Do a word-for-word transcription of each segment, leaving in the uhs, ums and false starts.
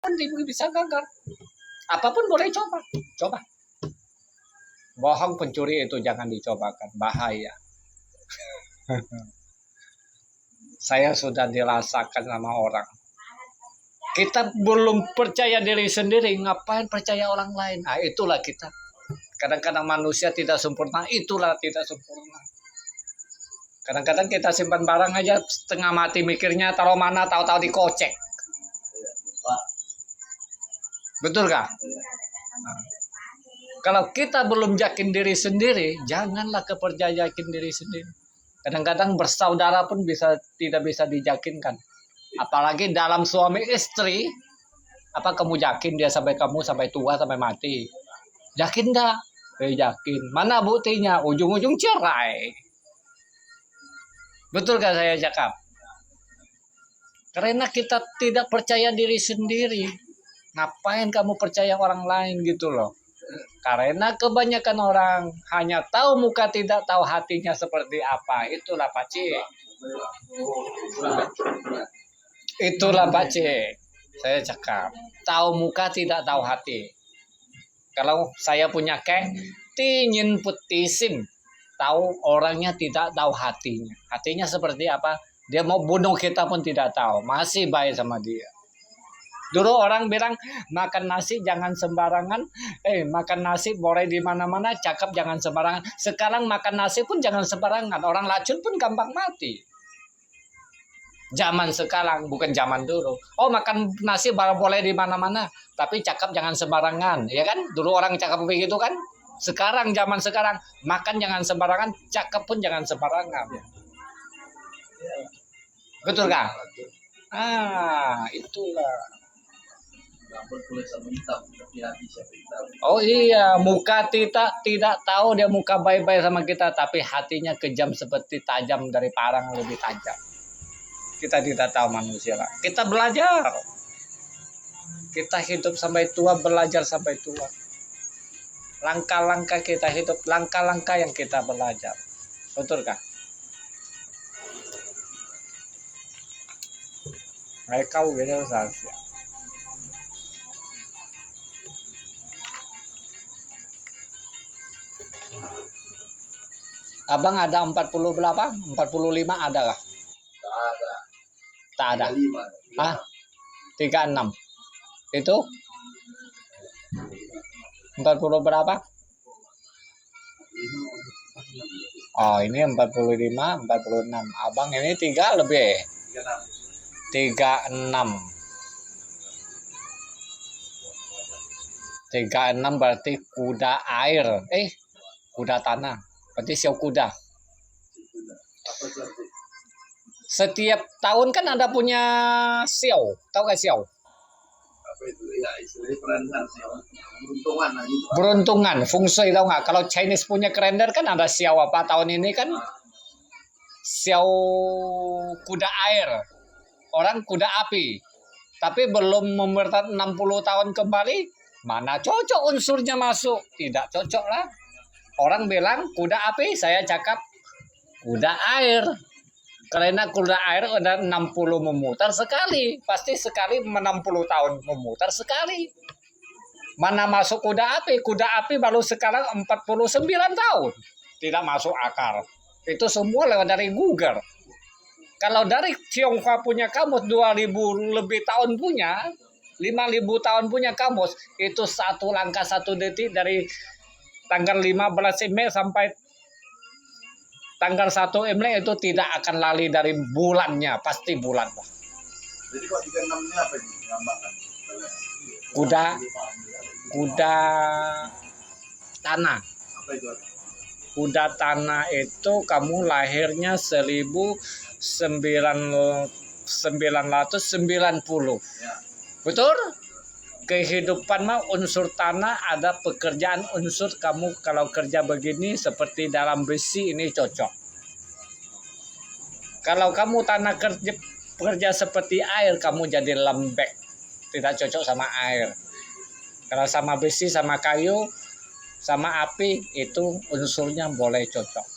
Apapun di-, bisa gagal. Apapun boleh coba. Coba. Bohong pencuri itu jangan dicobakan, bahaya. Saya sudah dirasakan sama orang. Kita belum percaya diri sendiri, ngapain percaya orang lain? Ah, itulah kita. Kadang-kadang manusia tidak sempurna, itulah tidak sempurna. Kadang-kadang kita simpan barang aja setengah mati mikirnya taruh mana, tahu-tahu dikocek. Betul kah? Nah, kalau kita belum yakin diri sendiri, janganlah kepercaya yakin diri sendiri. Kadang-kadang bersaudara pun bisa tidak bisa diyakinkan. Apalagi dalam suami istri, apa kamu yakin dia sampai kamu sampai tua sampai mati? Yakin tak? Eh, yakin. Mana buktinya? Ujung-ujung cerai. Betulkah saya cakap? Karena kita tidak percaya diri sendiri. Ngapain kamu percaya orang lain gitu loh? Karena kebanyakan orang hanya tahu muka tidak tahu hatinya seperti apa. Itulah Pak Cik. Itulah Pak Cik. Saya cakap, tahu muka tidak tahu hati. Kalau saya punya kek, 知人不知心, tahu orangnya tidak tahu hatinya. Hatinya seperti apa? Dia mau bunuh kita pun tidak tahu, masih baik sama dia. Dulu orang bilang, makan nasi jangan sembarangan, eh, makan nasi boleh di mana-mana, cakap jangan sembarangan. Sekarang makan nasi pun jangan sembarangan, orang racun pun gampang mati. Zaman sekarang, bukan zaman dulu. Oh, makan nasi boleh di mana-mana, tapi cakap jangan sembarangan, ya kan? Dulu orang cakap begitu kan? Sekarang, zaman sekarang, makan jangan sembarangan, cakap pun jangan sembarangan. Betul kah? Ah, itulah. Oh iya, muka kita tidak tahu dia muka baik-baik sama kita, tapi hatinya kejam seperti tajam dari parang lebih tajam. Kita tidak tahu manusia lah. Kita belajar. Kita hidup sampai tua, belajar sampai tua. Langkah-langkah kita hidup, langkah-langkah yang kita belajar. Betul kah? Mereka udah salah. Abang ada empat puluh berapa? Empat puluh lima ada kah? Tak ada. Tak ada. Hah? Tiga enam. Itu? Empat puluh berapa? Oh, ini empat puluh lima, empat puluh enam. Abang ini tiga lebih. Tiga enam. Tiga enam berarti kuda air. Eh, kuda tanah. Berarti siau kuda. Setiap tahun kan ada punya siau. Tahu nggak siau? Apa itu? Ya, istilahnya perantauan sih. Beruntungan lah gitu. Beruntungan, feng shui tahu nggak? Kalau Chinese punya kalender kan ada siau apa tahun ini kan? Siau kuda air. Orang kuda api. Tapi belum memerta enam puluh tahun kembali, mana cocok unsurnya masuk? Tidak cocok lah. Orang bilang kuda api, saya cakap kuda air. Karena kuda air ada enam puluh memutar sekali, pasti sekali enam puluh tahun memutar sekali. Mana masuk kuda api? Kuda api baru sekarang empat puluh sembilan tahun. Tidak masuk akal. Itu semua lewat dari Google. Kalau dari Tionghoa punya kamus dua ribu lebih tahun punya, lima ribu tahun punya kamus, itu satu langkah satu detik dari tanggal lima belas Imlek sampai tanggal satu Imlek itu tidak akan lari dari bulannya, pasti bulan lah. Jadi kalau tiga enam ini apa ini? Lambangkan. Kuda, kuda tanah. Apa itu? Kuda tanah itu kamu lahirnya seribu sembilan, sembilan ratus sembilan puluh. Ya. Betul? Kehidupan mah unsur tanah ada pekerjaan unsur kamu kalau kerja begini seperti dalam besi ini cocok. Kalau kamu tanah kerja, kerja seperti air, kamu jadi lembek. Tidak cocok sama air. Kalau sama besi, sama kayu, sama api, itu unsurnya boleh cocok.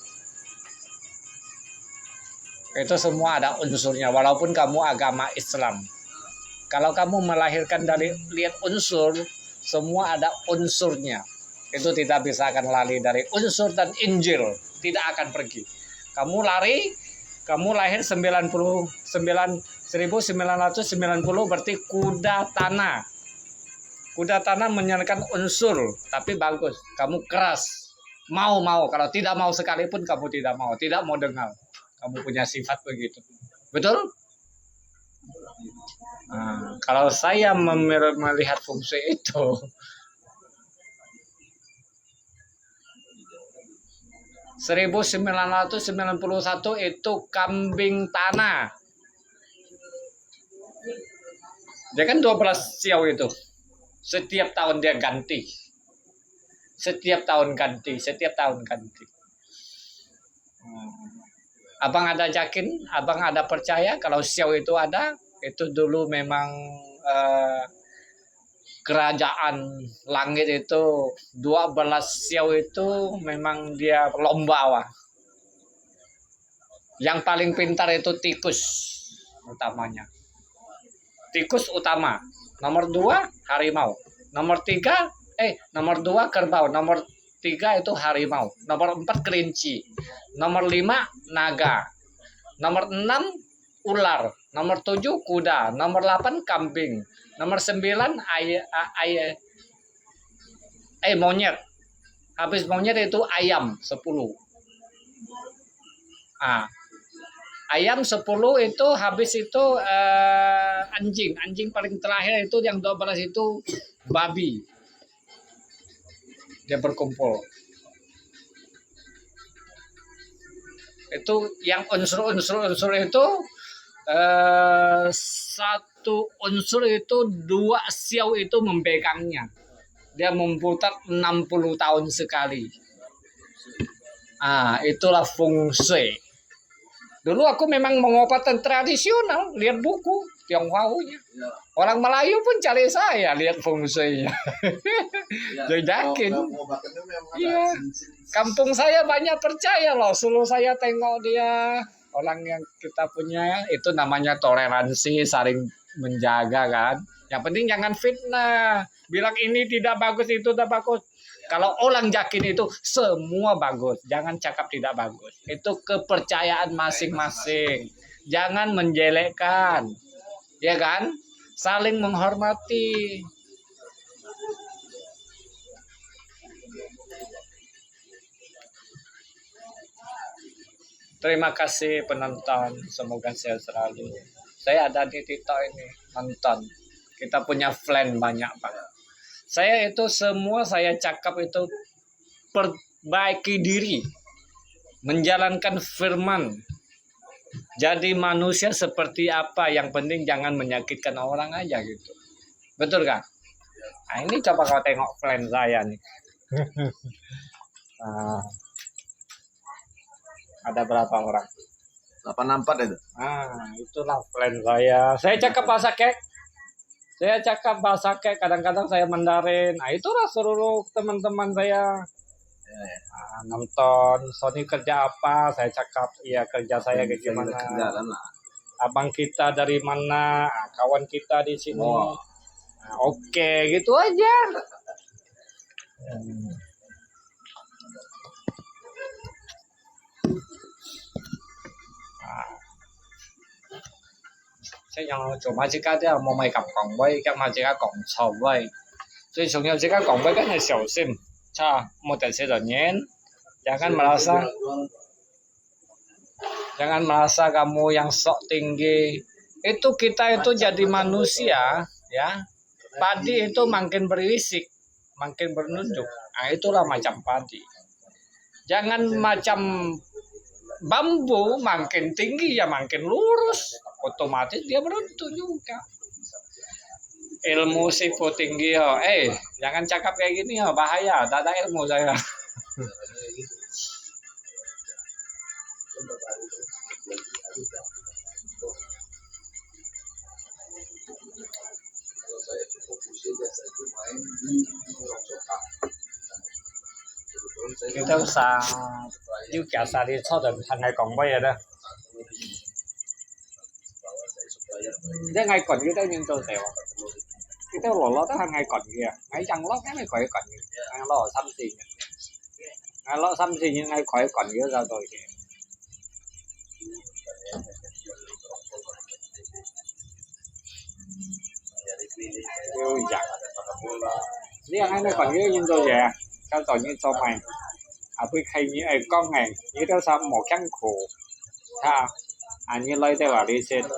Itu semua ada unsurnya, walaupun kamu agama Islam. Kalau kamu melahirkan dari lihat unsur, semua ada unsurnya. Itu tidak bisa akan lari dari unsur dan Injil, tidak akan pergi. Kamu lari, kamu lahir sembilan puluh sembilan, seribu sembilan ratus sembilan puluh, berarti kuda tanah. Kuda tanah menyarankan unsur, tapi bagus. Kamu keras. Mau, mau. Kalau tidak mau sekalipun, kamu tidak mau. Tidak mau dengar. Kamu punya sifat begitu. Betul? Nah, kalau saya memir- melihat fungsi itu, seribu sembilan ratus sembilan puluh satu itu kambing tanah. Dia kan dua belas siau itu. Setiap tahun dia ganti. Setiap tahun ganti, setiap tahun ganti. Hmm. Abang ada yakin, abang ada percaya kalau siau itu ada, itu dulu memang eh, kerajaan langit itu dua belas siau itu memang dia lomba, wah. Yang paling pintar itu tikus utamanya. Tikus utama. Nomor dua, harimau. Nomor tiga, eh, nomor dua, kerbau. Nomor tiga itu harimau. Nomor empat, kelinci. Nomor lima, naga. Nomor enam, ular. Nomor tujuh, kuda. Nomor delapan, kambing. Nomor sembilan, ay, ay, eh, monyet. Habis monyet itu ayam, sepuluh. Ah, ayam sepuluh itu, habis itu eh, anjing. Anjing paling terakhir itu, yang dua belas itu babi. Dia berkumpul. Itu yang unsur-unsur-unsur itu eh, satu unsur itu dua siau itu memegangnya. Dia memutar enam puluh tahun sekali. Ah, itulah feng shui. Dulu aku memang pengobatan tradisional, lihat buku Tionghoa punya. Orang Melayu pun cari saya lihat feng shui-nya. Dia yakin. Iya. Kampung saya banyak percaya loh, suruh saya tengok dia. Orang yang kita punya itu namanya toleransi, saling menjaga kan. Yang penting jangan fitnah. Bilang ini tidak bagus, itu tidak bagus. Kalau orang yakin itu semua bagus, jangan cakap tidak bagus. Itu kepercayaan masing-masing. Jangan menjelekkan. Ya kan? Saling menghormati. Terima kasih penonton, semoga sehat selalu. Saya ada di TikTok ini, nonton. Kita punya plan banyak, Pak. Saya itu semua saya cakap itu perbaiki diri, menjalankan firman. Jadi manusia seperti apa, yang penting jangan menyakitkan orang aja gitu. Betul kan? Nah, ini coba kau tengok plan saya nih. Nah, ada berapa orang? Delapan empat itu. Nah, itulah plan saya. Saya cakap bahasa Kek. Saya cakap bahasa Kek, kadang-kadang saya Mandarin. Nah, itulah seluruh teman-teman saya. Ah, nonton, Sony kerja apa, saya cakap, iya, kerja saya kayak gimana. Abang kita dari mana, ah, kawan kita di sini. Ah, oke, gitu aja. Hmm. Ah. 即係有做馬自家啲人冇咪咁講威，咁馬自家講錯威。最重要自家講威，跟住小心，差，冇得死人。Jangan merasa, jangan merasa kamu yang sok tinggi. Itu kita itu jadi manusia, ya. Padi itu makin berisik, makin bernunduk. Nah, itulah macam padi. Jangan macam bambu, makin tinggi ya makin lurus, otomatis dia meruntuh juga. Ilmu sipu tinggi yo. Eh, jangan cakap kayak gini yo, bahaya. Tak ada ilmu saya. Kita usah juga sari cho dan hangai kong boy ada. 毋知𠊎趕佢兜人做事哦。佢兜老老都係𠊎趕佢啊，𠊎養老𠊎咪可以趕佢，𠊎老三四年，𠊎老三四年𠊎可以趕佢兜做事。有影。你還愛趕佢人做事啊？佢做你做咩？啊，會開你愛講誒，你兜啥無艱苦。 哈，啊，你來得話你先，啊，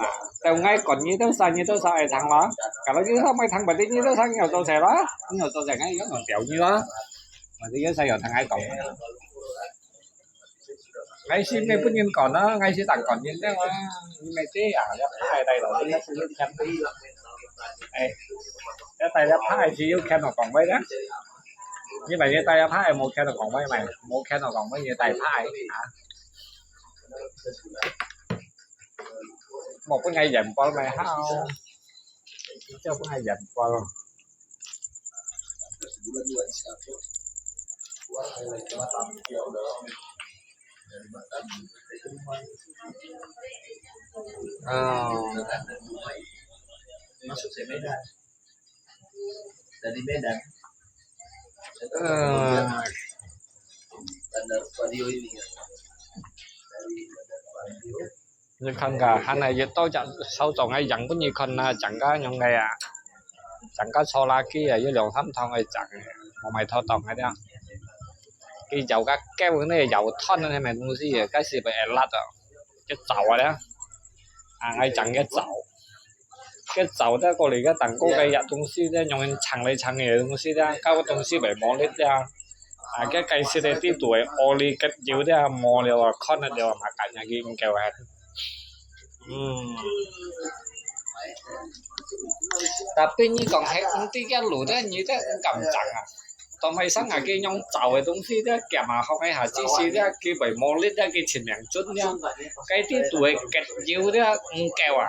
啊，到𠊎趕你兜啥，你兜啥愛聽咯。Kalau你兜啥毋愛聽，berarti你兜啥你有做事咯，你有做事，𠊎有用掉你咯。Berarti你啥有聽𠊎講。𠊎是毋係分人趕啊，𠊎是當趕人个啊，你毋係這樣，要派來咯，你要是有錢。哎，要大家派是有錢咯，講話个。 你問佢帶一派無錢就講話，無錢就講話，你帶派啊？莫分𠊎贏波咪好，就分𠊎贏波。哦。Dari Medan. Eh, Bandar Vadio ini. Dari Bandar Vadio. 你看看，還係一到隻手掌个樣本，你看那，整个樣个啊，整个坐拉機啊，有兩三趟个整，無買拖檔个了。佢咬个狗呢，咬斷个，係咪東西啊？該時被人辣啊，一爪啊了，啊，愛整一爪。 該爪个過來个蛋糕个呀東西个，用人撐來撐去个東西个，搞个東西會無力个。啊，該該時个地圖个，屙哩个油个，無了啊，看得了啊，嘛感覺佢毋夠啊。嗯。Tapi你講係毋知个路个，你个毋敢整啊。 當尾生啊，佢用爪个東西咧，夾啊，學个下知識咧，佢會無力咧，佢盡量準咧。該地圖个結油咧，毋夠啊。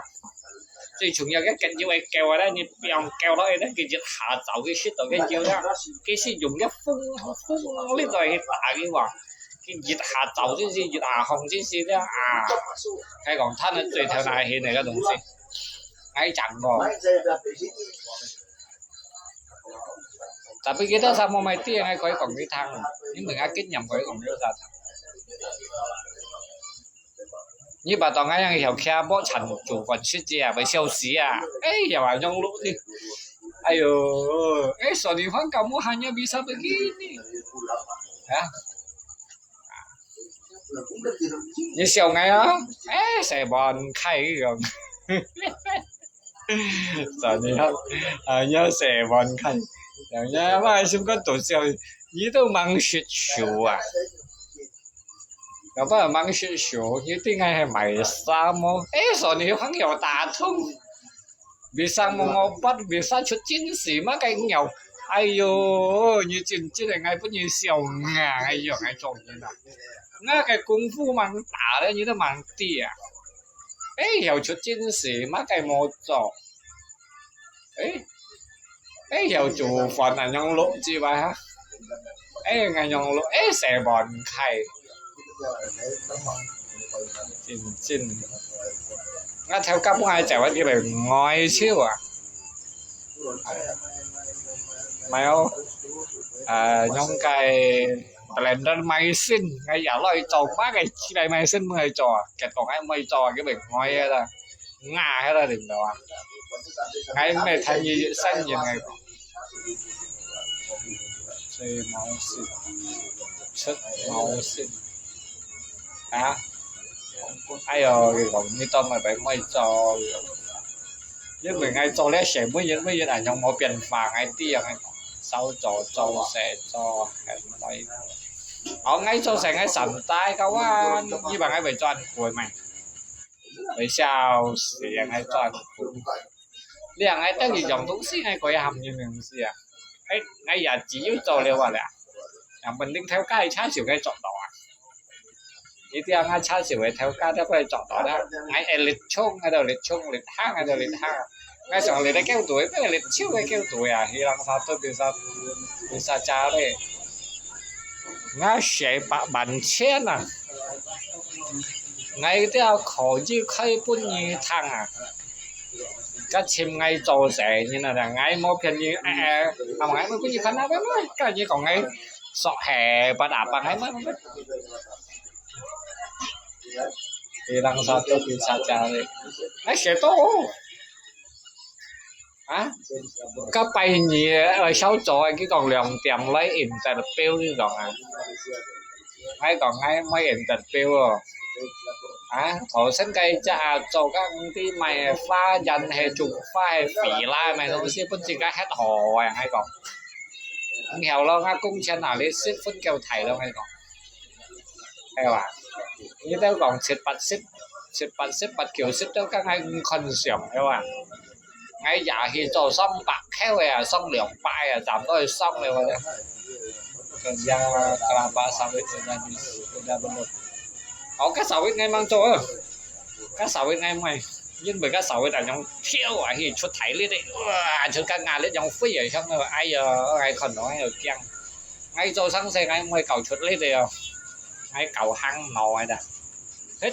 最重要个結油个夠啊咧，你放夠落去咧，佢一下爪佢食到个油咧，佢係用个風，風力來去打佢哇。佢一下爪真係，一下風真係咧，啊，該講，佢个最頭那去那个東西，𠊎講過。 Tapi佢兜儕無買知，𠊎可以講佢聽，因為𠊎經驗可以講佢儕聽。你把當𠊎樣小徛無change做飯食節啊，會笑死啊！哎呀，話用路的，哎喲，哎，所以放假無閒呀，bisa begini。啊？ 你笑𠊎啊？哎，洗碗開个樣。真个啊，啊，你洗碗開，人家嘛心肝肚笑，你都忙雪球啊。要不然忙雪球，你定还还买衫哦。哎，说你朋友打通。 Bisa mengobat, bisa出精神，麼个鳥？哎喲，你真正个，𠊎分你笑啊，哎喲，𠊎做人啊，𠊎个功夫吂打咧，你都吂知啊。哎，又出精神，麼个無做？哎，哎，又做飯啊，用錄之外哈。哎，𠊎用錄，哎，洗碗開。 真真。𠊎頭家本來就話佢會呆笑啊。沒有，呃，用个blender machine，𠊎也來做，麼个起來machine毋會做啊，結果𠊎毋會做啊，佢會呆个啦。 牙該个領導啊，𠊎毋係聽佢聲音个，吹毛線，出毛線啊！哎喲，佢講你當𠊎白妹做，因為𠊎做咧，誰每日每日啊，用無變化，𠊎知啊，𠊎少做做，少做，很累。哦，𠊎做成个三代个話，你話𠊎會賺錢咩？ 會笑死人，還賺苦。你人還等於用東西，還可以喊人東西啊？哎，哎呀，只有做了啊了，啊，問定頭家个車手該做到啊？一定要車手个頭家才可以做到啦。哎，哎，力衝，哎，就力衝，力行，哎，就力行。哎，上力个夠多，哎，力手个夠多啊！佢人啥都比啥，比啥家嘞。我寫百萬千啊！ ，𠊎這可以開分你聽啊。該尋𠊎做事，你那，𠊎無騙你，哎，哎，啊，𠊎無分你看啊，該你講𠊎說係，不打不，𠊎無，你人啥都比啥家的，哎，寫到哦。啊？該拜二，呃，小組啊，佢講兩點來 interview，佢講啊。𠊎講𠊎毋愛 interview哦。啊，頭先該隻啊，做个毋知賣花園係種花係肥啦，賣東西分自家吃好啊，𠊎講。然後咯，𠊎工錢啊，你十分夠大咯，𠊎講。 係哇？你兜講七八十，七八十、八九十都跟𠊎毋看相，係哇？𠊎也去做三百箍个啊，上兩百个啊，差毋多去上了个。Kerja kelapa sawit udah bis-, udah belum? 哦，該sawit𠊎吂做啊，該sawit𠊎毋愛，因為該sawit恁樣跳啊，去出大力个，哇，出个壓力樣飛啊，像那個，哎呀，𠊎看到𠊎就驚。𠊎做生意，𠊎毋會搞出力个哦。𠊎搞行腦个啦。嘿，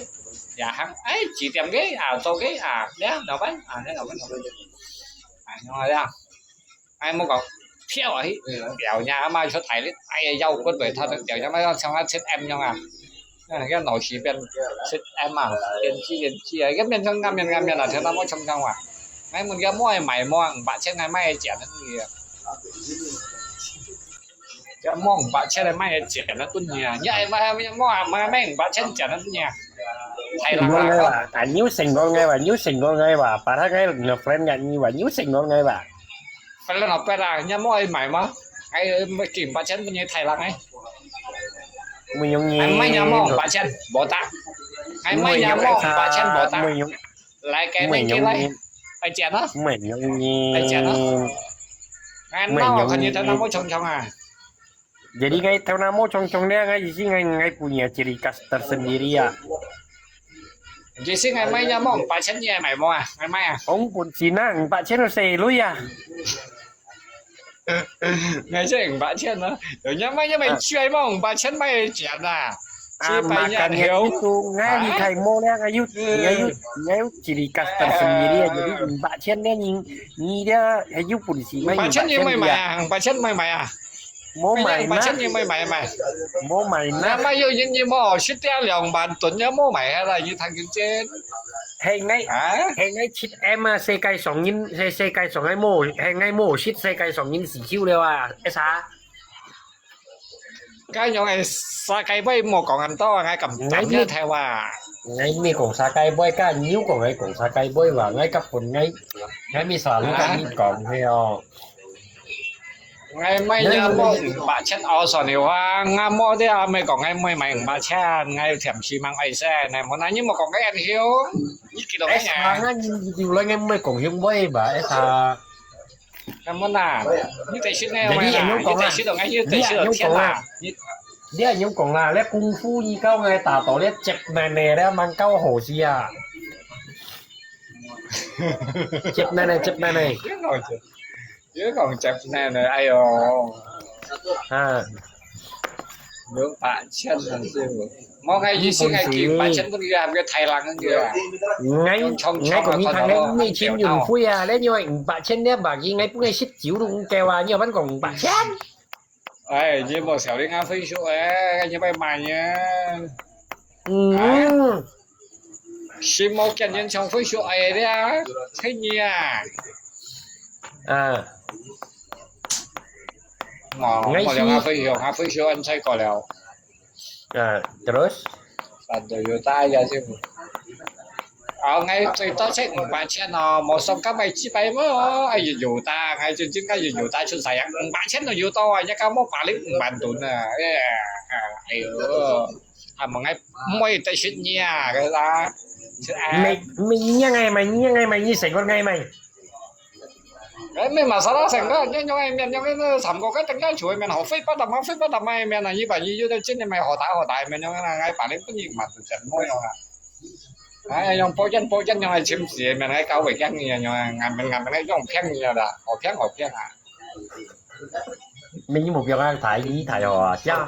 也行，哎，幾點个啊？做个啊？呀，老闆啊，那老闆，老闆，哎，用啊呀，哎，莫搞，跳啊去，表演嘛，出大力，哎呀，腰骨會痛，表演嘛，要像那七M樣啊，嗯，要腦屎變七M啊，變肌，變肌啊，一面衝，那面，那面啊，聽到莫衝衝啊，哎，問个莫買莫，五百千个賣个錢个。 Yang mau 五百千个賣个錢啊，對呀，你愛賣，賣，賣，賣五百千錢啊，對呀。太難了。成功个話，啊，你有成功个話，你有成功个話，把他个 friend 个你話，你有成功个話。Friend 老板啊，你莫愛買嗎？哎，賣五百千分你太難哎。沒有你。哎，賣你莫五百千，無得。哎，賣你莫五百千，無得。沒有。 來，該你過來。愛錢啊？沒有你。愛錢啊？哎，那我看你頭那毛衝衝啊。Jadi ngai頭那毛衝衝咧，ngai意思ngai，ngai punya ciri khas tersendiri啊。意思ngai賣也毛，五百千你也賣毛啊？ngai賣啊？講本錢啊，五百千都細鐳啊。 𠊎先五百千咯，人家賣一賣出來嘛，五百千賣錢啊。啊，makan itu ngai你太毛了，ngai有，ngai有，ngai有ciri khas tersendiri啊，jadi五百千呢，你，你了，還有本事賣五百千你買啊，五百千買買啊。無買啦。五百千你買買買。無買啦。那麼有人你無，十點兩萬噸也無買啊啦，你談經濟。係𠊎，啊？係𠊎七M啊，世界上人，世，世界上个無，係𠊎無識世界上人 Siu了啊，係啥？該樣个世界杯莫講恁多啊，𠊎敢敢一條啊。𠊎毋係講世界杯，該你又講𠊎講世界杯話，𠊎根本𠊎，𠊎毋係selalu跟你講个哦。𠊎買若毛五百千哦，算了啊，𠊎毛的啊，毋係講𠊎毋係買五百千，𠊎有甜死吂愛先，無那你莫講个恁樣，你記得个呀。哎，啥，你有來𠊎毋係講兄妹吧，哎啥？ Kamu na, ni tak sini mana? Ni tak sini, ni tak sini tak sini na. Ni，你恁樣講啦，你功夫你教𠊎打到咧，接奶奶咧，蠻高好勢啊。接奶奶，接奶奶。又講接，又講接奶奶，哎喲。啊。 有八千啊，師傅。無，𠊎意思，𠊎寄八千分佢，還佢大人个。𠊎，用衝衝啊，𠊎講你聽，𠊎五千運費啊，你因為五百千你買佢，𠊎分你食酒都毋夠啊，你又問講五百千？哎，你無少你𠊎分手哎，你買買呀。嗯。 Semua kian yang chong fei shu ai dia, thế nhỉ à? À. Ngò, ngò liang ngà fei shu, ngà fei shu ăn sai kò liao. À, terus? Bạn Toyota ya chứ. Ờ, ngày tôi tao check 五百千 nó, một số các mày chỉ bay mà, ai dù ta, ngày trên chính cái dù ta xuất sai, 五百千 nó dù tao, nhà cao mốc 百零五萬 tấn à. Ai, ai, ai, à, mà ngay, mới tại sít nha, cái đó. Sít à. Mày, mày nhớ ngày mày, nhớ ngày mày, như sảnh con ngày mày. Cái mày mà sao đó sảnh đó, nhớ nhớ ngày miền, nhớ cái thầm có cái tầng cái chuối miền họ phết bắt tầm, phết bắt tầm mày miền là như vậy, như, như trên này mày họ tải, họ tải miền, nhớ là ngay bản lĩnh tốt nghiệp mà tụi sảnh môi rồi à. Ai, yong po chen po chen yong ai chim si, men ai kau wei kiang ni yong ai, ngan men ngan men ai yong piang ni da, ho piang ho piang à. Mình như một việc ăn thải đi thải hò, chá.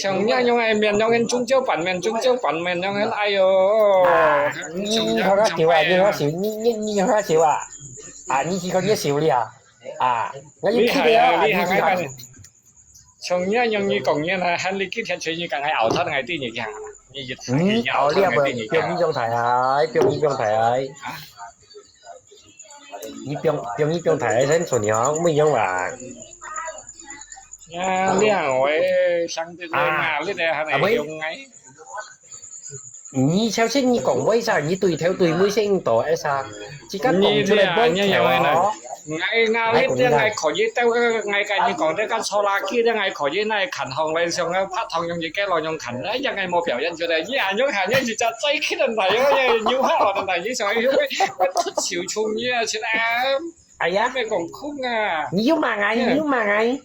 像你樣个面樣个中招版面，中招版面樣个，哎喲。啊，你，你看較少啊，你看較少，你，你，你看較少啊。啊，你去看較少了啊。啊，我有去了啊，你去看。像你樣，你講你還，還你今天全你講還拗斷个電影啊，你一，嗯，拗斷个電影啊。表面上大愛，表面上大愛。你表，表面上大愛，先做娘，沒用啊。啊，你看我相對个嘛，你這還會用哎。 你頭先你講為啥？你對頭對尾先到，哎啥？自家講出來你這樣，你這樣哦。𠊎，𠊎，你這𠊎可以，但係𠊎跟你講，這個拖拉機，這𠊎可以拿來看，放來像个拍糖用一個老用看，哎呀，𠊎無表演出來，你還用看，你是隻最氣人來，哎，牛下來，你想要會，會出手衝你啊，是啦。哎呀，沒講空啊。你又罵𠊎，你又罵𠊎。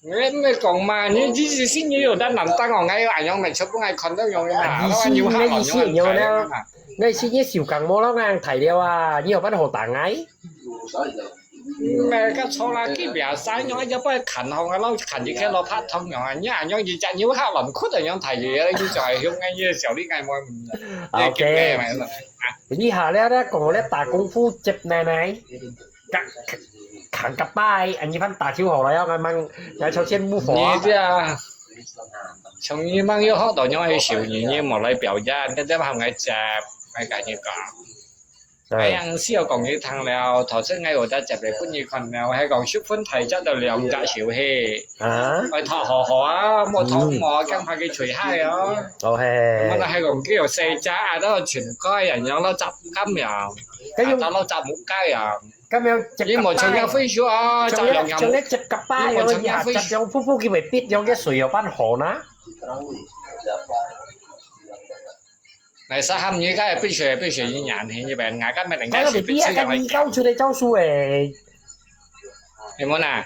你毋係講嘛，你，你意思你有得難當哦，𠊎有恁樣，每次分𠊎看到樣个嘛，啊，你是，𠊎有下你是有呢，下看到樣嘛。𠊎是你受感冒了，𠊎大了啊，你有辦法打𠊎？嗯，該个拖拉機邊生樣，一般看好个，老看一個老拍通樣啊，你恁樣一隻牛下亂哭个樣，大了，你就係凶个，你小弟𠊎無，你驚个嘛，啊。你下了，你講我咧打功夫，接奶奶。 扛，扛，扛个拜，啊，你番打就好了，要慢慢，要朝前move啊。你這樣，從你吂有學到樣个手藝，你無來表演，你這下還愛接，𠊎跟你講。對。哎呀，是有講你聽了，頭先𠊎有得接个分你看了，還講十分大隻到兩隻手嘿。啊？愛托好好啊，莫托莫，驚怕佢吹嗨哦。哦嘿。我還講佢有細隻啊，都全該人樣，都雜咁樣。 該用，啊，打到閘木街啊。該用接你無像个飛手啊，像个，閘兩樣，像个接个巴，你無像个飛手。用一下閘用噗噗佢會必用个水有辦法呢？來，沙喊你該飛手，飛手一年，你一般，𠊎今日人家該个你必啊，該你搞出來招數誒。 你問啊？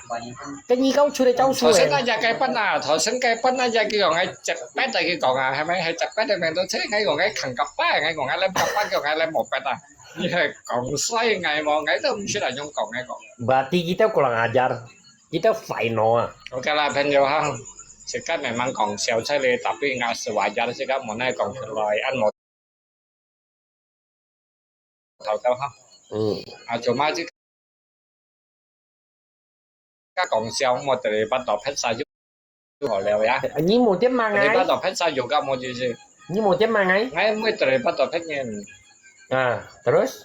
跟你講出來招數誒。頭先該隻該班啊，頭先該班那隻佢講係直逼來佢講啊，係咪？係直逼个名都出，𠊎講係扛个拜，𠊎講係抡个拜，佢講係抡毛筆啊。你係講衰𠊎無，𠊎都毋識來用講个講。Berarti kita kurang ajar, kita final啊。OK啦，朋友哈。自家memang講笑出來，tapi ngak sewajar自家無奈講出來，恁無頭到哈。嗯，啊，做麼自家講笑，莫得了巴到拍晒就好了呀。你無點嘛你巴哎？到拍晒有个無就是，你無點嘛哎？哎，莫得了巴到拍人。啊，terus？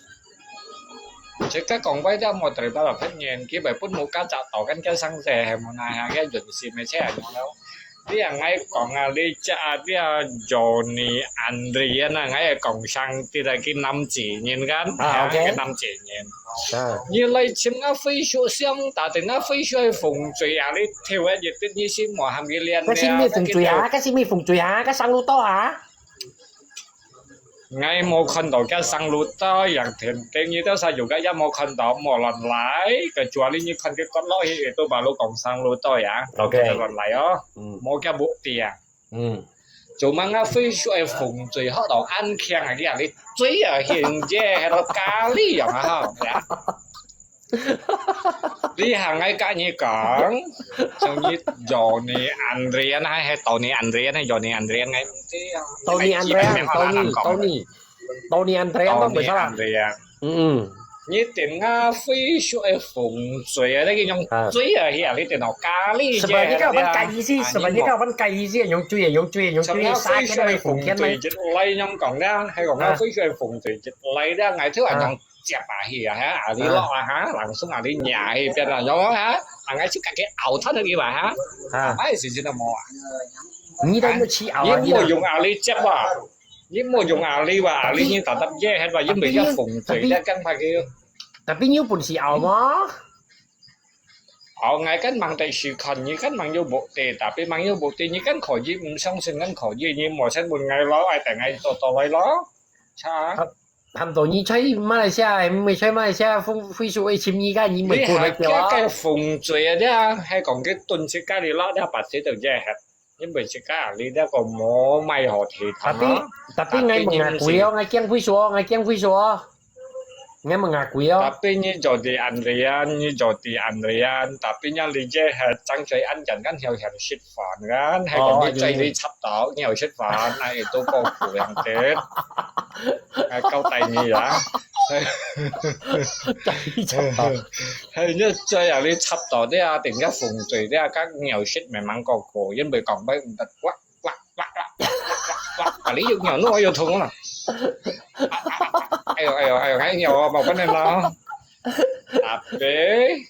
自家講白點，莫得了巴到拍人，佢會分木家砸到跟个生死，係無奈何个人事咪車人了。你啊，𠊎講啊，你隻啊，你啊，Johnny Andrean啊，𠊎係講聲，佢係个男子人kan，啊，OK。个男子人。啊，你來尋啊Facebook相打，定啊Facebook係紅嘴啊，你跳一日的你先莫喊佢練該係咩紅嘴啊？該係咩紅嘴啊？該生路多啊？ 𠊎無看到佢生路多，yang penting你到晒有个也無看到，無亂來，kecuali你看佢角落去，itu baru講生路多呀。 OK。亂來哦，嗯無佢bukti啊。嗯，做麼个Facebook係紅嘴，學到恁強啊，佢啊你嘴啊，現在係到咖哩樣啊哈。你行𠊎甲你講，像你Johnny Andrean還係Tony Andrean，Johnny Andrean𠊎毋知啊。 Tony Andrean，Tony，Tony Andrean都 Tony 袂錯啦。 Andrean。嗯嗯，你點啊Facebook係紅嘴啊，你用嘴啊，佢啊你點到咖哩 sebab你看我们改意思，sebab你看我们改意思，用嘴啊，用嘴啊，用嘴啊，什麼撒天来，Facebook係紅嘴一來樣講啦，係講啊啊Facebook係紅嘴一來啦，𠊎都係用接啊去啊，哈，啊你落啊哈，langsung啊你nhả去邊啊，有啊哈，啊𠊎就自己拗吞去嘛哈，啊，買時間都無啊。你都没去熬啊，你莫用阿里接啊，你莫用阿里啊，阿里你打打耶係吧，因為一紅嘴咧，跟拍佢。 tapi你有本事熬吗？哦，𠊎跟忙得時看，你跟忙有目的，tapi忙有目的，你跟可以，毋相信跟可以，你無先問𠊎咯，愛等𠊎做到位咯，差。很多你在马来西亚，没在马来西亚，Facebook会寻你个，你没过来你還叫啊。个紅嘴啊，你啊，係講佢蹲自家里咯，你白死到耶係，因為自家你這個無買好地方 tapi 咯。 tapi ngai mengaku yo, ngai kiang Facebook, ngai kiang Facebook. Ngai mengaku yo. Tapi你做啲安利啊，你做啲安利啊，tapi yang你這係爭取安全，跟有人食飯啊，係講你最你插到，你有食飯，那亦都過苦樣啲。啊，交代你啊。係你最啊，你插到啲啊，定一紅嘴啲啊，跟有食慢慢過苦，因為講不得，哇哇哇哇哇哇，啊，你又牛，我又痛啊。哎呦哎呦哎呦，哎呦，我冇可能啦。Tapi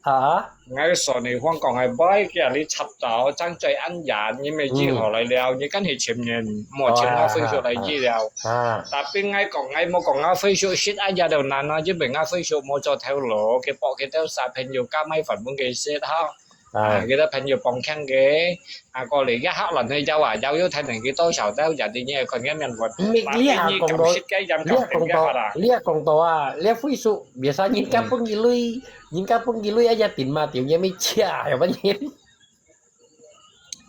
啊， 𠊎所以講係，拜佢你插到爭取安全，你咪醫好來了，你跟佢前面莫請我分手來醫了。啊， Tapi𠊎講，𠊎無講𠊎分手食啊，也就難啊，因為𠊎分手無做頭路，佢博佢兜小朋友加買飯分佢食哈。啊，啊，佢兜朋友幫腔佢，啊，過嚟一刻輪去有啊，有有睇定佢多少兜，人哋你係看佢面活。你你啊講到，食嘅飲你啊講到，啦。你啊講到啊，你啊Facebook biasa人家分佢鐳，人家分佢鐳，哎呀，點嘛，點也沒吃啊，有乜嘢？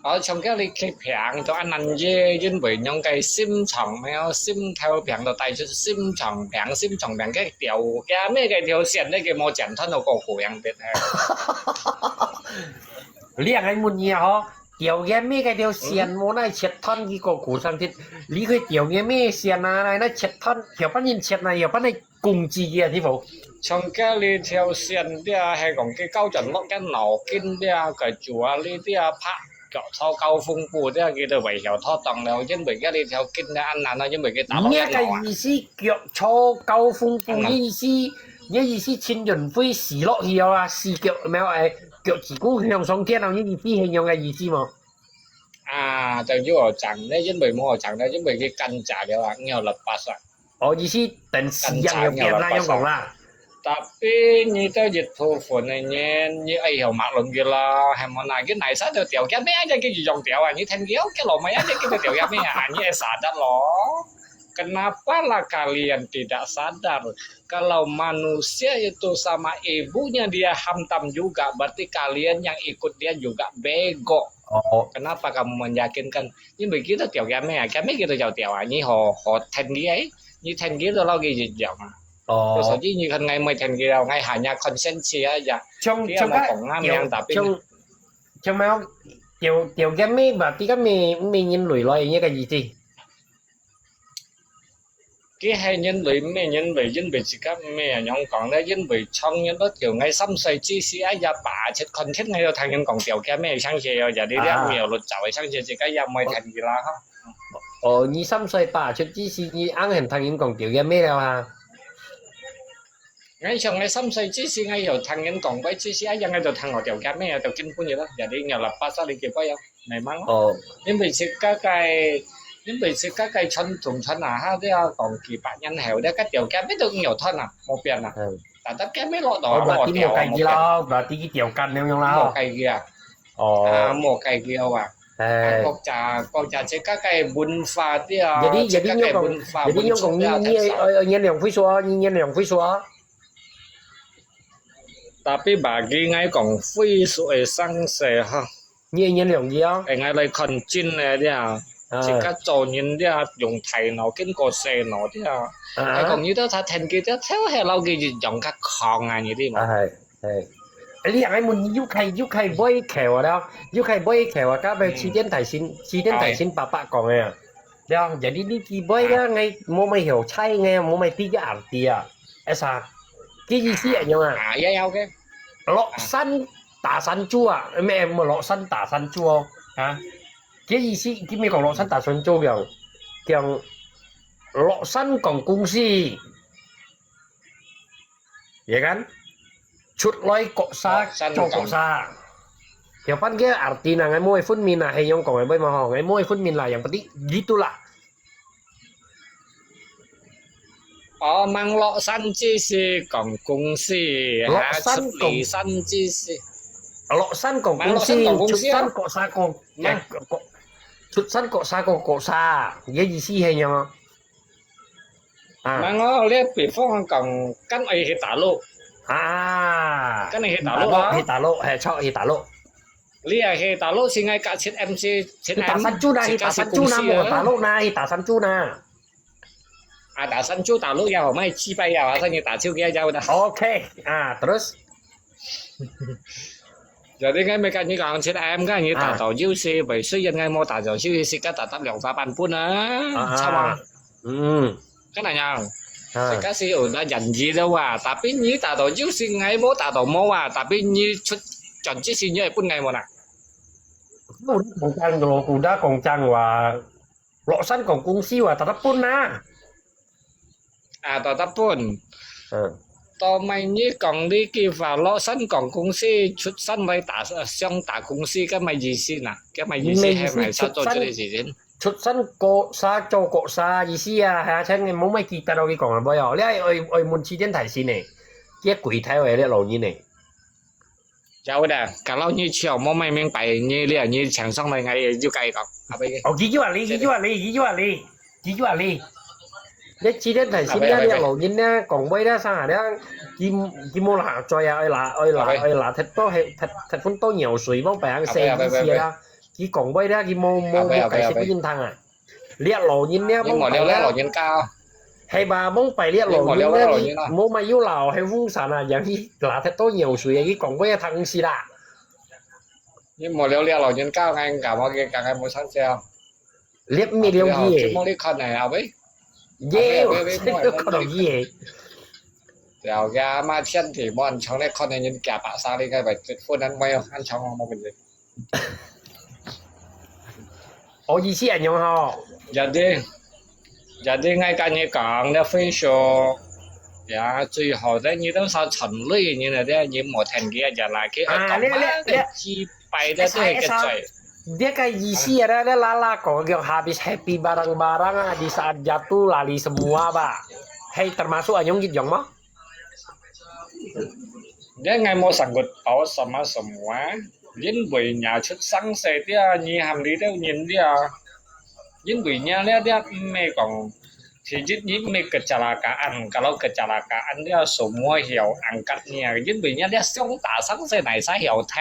哦，從該你去病到恁難醫，因為用个心臟病，心頭病到帶出心臟病，心臟病个條，个咩个條線呢，佢無剪斷到個骨樣的。你啊，問你啊，吼，條个咩个條線，無奈切斷佢個骨上去，你去條个咩線啊？那那切斷，有幫人切啊，有幫你攻擊个地方。從該你條線啲啊，係講佢高轉落个腦筋啲啊，个主啊，你啲啊拍腳坐高峰步啲啊，佢都會曉拖檔了，因為該你條筋啊，恁難啊，因為佢打落你个腦啊。个意思，腳坐高峰步，你意思，你意思陳雲輝死落去啊，死腳沒有？哎，腳趾公向上天啊，你意思係樣个意思無？啊，就要我講呢，因為無我講呢，因為佢跟炸了啊，要了巴煞。哦，意思等死樣有變啦，樣講啦。 Tapi你都一部分个人，你愛有馬論佢啦，係無啦？佢哪儕都掉，佢咩啊？佢一樣掉啊！你聽佢，佢老妹啊，佢都掉，佢咩啊？你係sadar咯？Kenapa lah kalian tidak sadar? Kalau manusia itu sama ibunya dia hantam juga, berarti kalian yang ikut dia juga bego. 哦， Kenapa kamu meyakinkan？因為佢都掉，佢咩啊？佢咩佢都有掉啊！你好好聽佢，你聽佢都老佢一樣啊！ 所哦，以你看，𠊎毋會聽佢，𠊎還有conscience啊，呀，像像个佢也無講啱樣，tapi 像像咩？條條件咩，berarti kan咩咩人類來，你个意思？佢係人類，毋係人類，因為自家毋係恁樣講咧，因為從人都叫𠊎三歲之時，哎呀，爸出看天，𠊎有聽人講條件咩，相信有，jadi dia啊。Mio lut cawe，相信自家也毋會聽佢啦哈。哦，你三歲爸出之時，你硬係聽人講條件咩了哈？ 𠊎想𠊎三歲之時，𠊎有聽人講過之時，哎呀，𠊎就聽我條件咩，就根本个咯，jadi nyo lepas啊，你叫佢啊，memang咯。哦。因為自家个，因為自家个傳統傳下下，都要講幾百年後，這个條件咩都有斷啊，無變啊。嗯。Tetap个咩落到哦，berarti無改變咯，berarti條件恁樣啦。無改變啊。哦。啊，無改變啊。啊，哎。國家，國家自家个文化，對啊，jadi，jadi自家个文化，你講，jadi你講，你，文化，你，哎，哎，年齡歲數啊，你年齡歲數啊？ Tapi bagi𠊎講歲數个生事哈。你个年齡幾啊？哎，𠊎來看真个了，啊。自家做人了，用大腦經過細腦了。啊。𠊎講你都他天氣了，就係老佢一樣較狂啊，你知無？啊，係，係。哎，你還問，又開，又開胃口啊了，又開胃口啊，該邊起點大神，起點大神伯伯講个啊。了，jadi你幾杯啊，啊。𠊎無買好菜，𠊎無買比較紅的啊。 哎，啥？佢意思恁樣啊？啊，也有个。落山打山豬啊，咩，無落山打山豬哦，啊？佢意思，佢毋係講落山打山豬，講，講落山講故事，也kan？出來國沙，落山講。做國沙。有半個arti啊，𠊎無會分明啊，係用講个，無吼，𠊎無會分明啦，yang penting gitulah。 哦，吂落山之時講故事，落山講，哈，出離山之時。落山講故事，吂落山講故事啊。出山國沙國，吂。哎，國，出山國沙國，國沙，你个意思係樣哦？啊。吂哦，你比方講，kan愛去大陸。啊。Kan愛去大陸啊。去大陸，係，著，去大陸。你愛去大陸，先愛加七M，七M，去打山豬呢，去打山豬呢，自家去公司啊。無大陸呢，去打山豬呢。 啊，打山豬打到了，買雞排了，啊，所以打手機了的。OK，啊，terus？Jadi kan mereka ni kalau cakap ayam kan, ni打到九十，雖然 𠊎無打到九十，自家打到兩百半啊，啊，差嘛。嗯。Kan nanya，啊。自家係有那janji的哇，tapi你打到九十，𠊎無打到無啊，tapi你出，賺之前你會分𠊎無啦？Udah講真咯，udah講真話。 落山講故事哇，tetap分啊。啊，tetap分。嗯。到尾你講你句話，落山講故事，出山來打，想打官司，該麼个意思呢？該麼个意思？毋係意思，係麼个做這个事情？出山，出山過沙做過沙意思啊，係啊，請你莫麼个記得我佢講啊，無哦，你愛，愛，愛問起點大神呢，佢櫃台位个老人呢。 Jauh dah, kalau你笑，莫麼个明白，你，你，你請上來，𠊎就該講，apa？哦，佢就啊你，佢就啊你，佢就啊你，佢就啊你。你起點大神了，你老人了，講話了，啥了，佢，佢無拿嘴啊，愛拿，愛拿，愛拿，踢到，踢，踢分到尿水，莫白人生意思啦。佢講話了，佢無，無，無解釋分人聽啊。 這老人了，你莫了這老人家。係吧？莫拜這老人了，你莫了這老人啊。你莫麼个又老，還風扇啊，讓佢拿忒多尿水啊，佢講話也聽毋識啦。你莫了這老人家，𠊎講麼个，講个無成效。你毋係了佢誒。啊，對啊，節目你看呢，阿偉？耶，阿偉，阿偉，阿偉，你都看到佢誒。對啊，佢阿媽天地無人唱，你看到人家白沙，你該擺結婚，恁樣，恁樣，無問題。 哦，意思恁樣吼。Jadi，jadi𠊎跟你講，你分手，呀，最好的你都少存類人了，你莫聽佢啊，就拿去啊，講嘛，你，你，你，幾百的都係個罪。你个意思啊，你，你啦啦講，叫habis happy barang-barang啊，di saat jatuh lari semua吧？係termasuk恁樣一樣嗎？ 你𠊎無想過搞什麼什麼啊，因為若出生事了，你喊你兜人了，因為若了了毋係講，其實你毋係kecelakaan，kalau kecelakaan了semua曉angkat你啊，因為若了想打生事哪儕曉聽？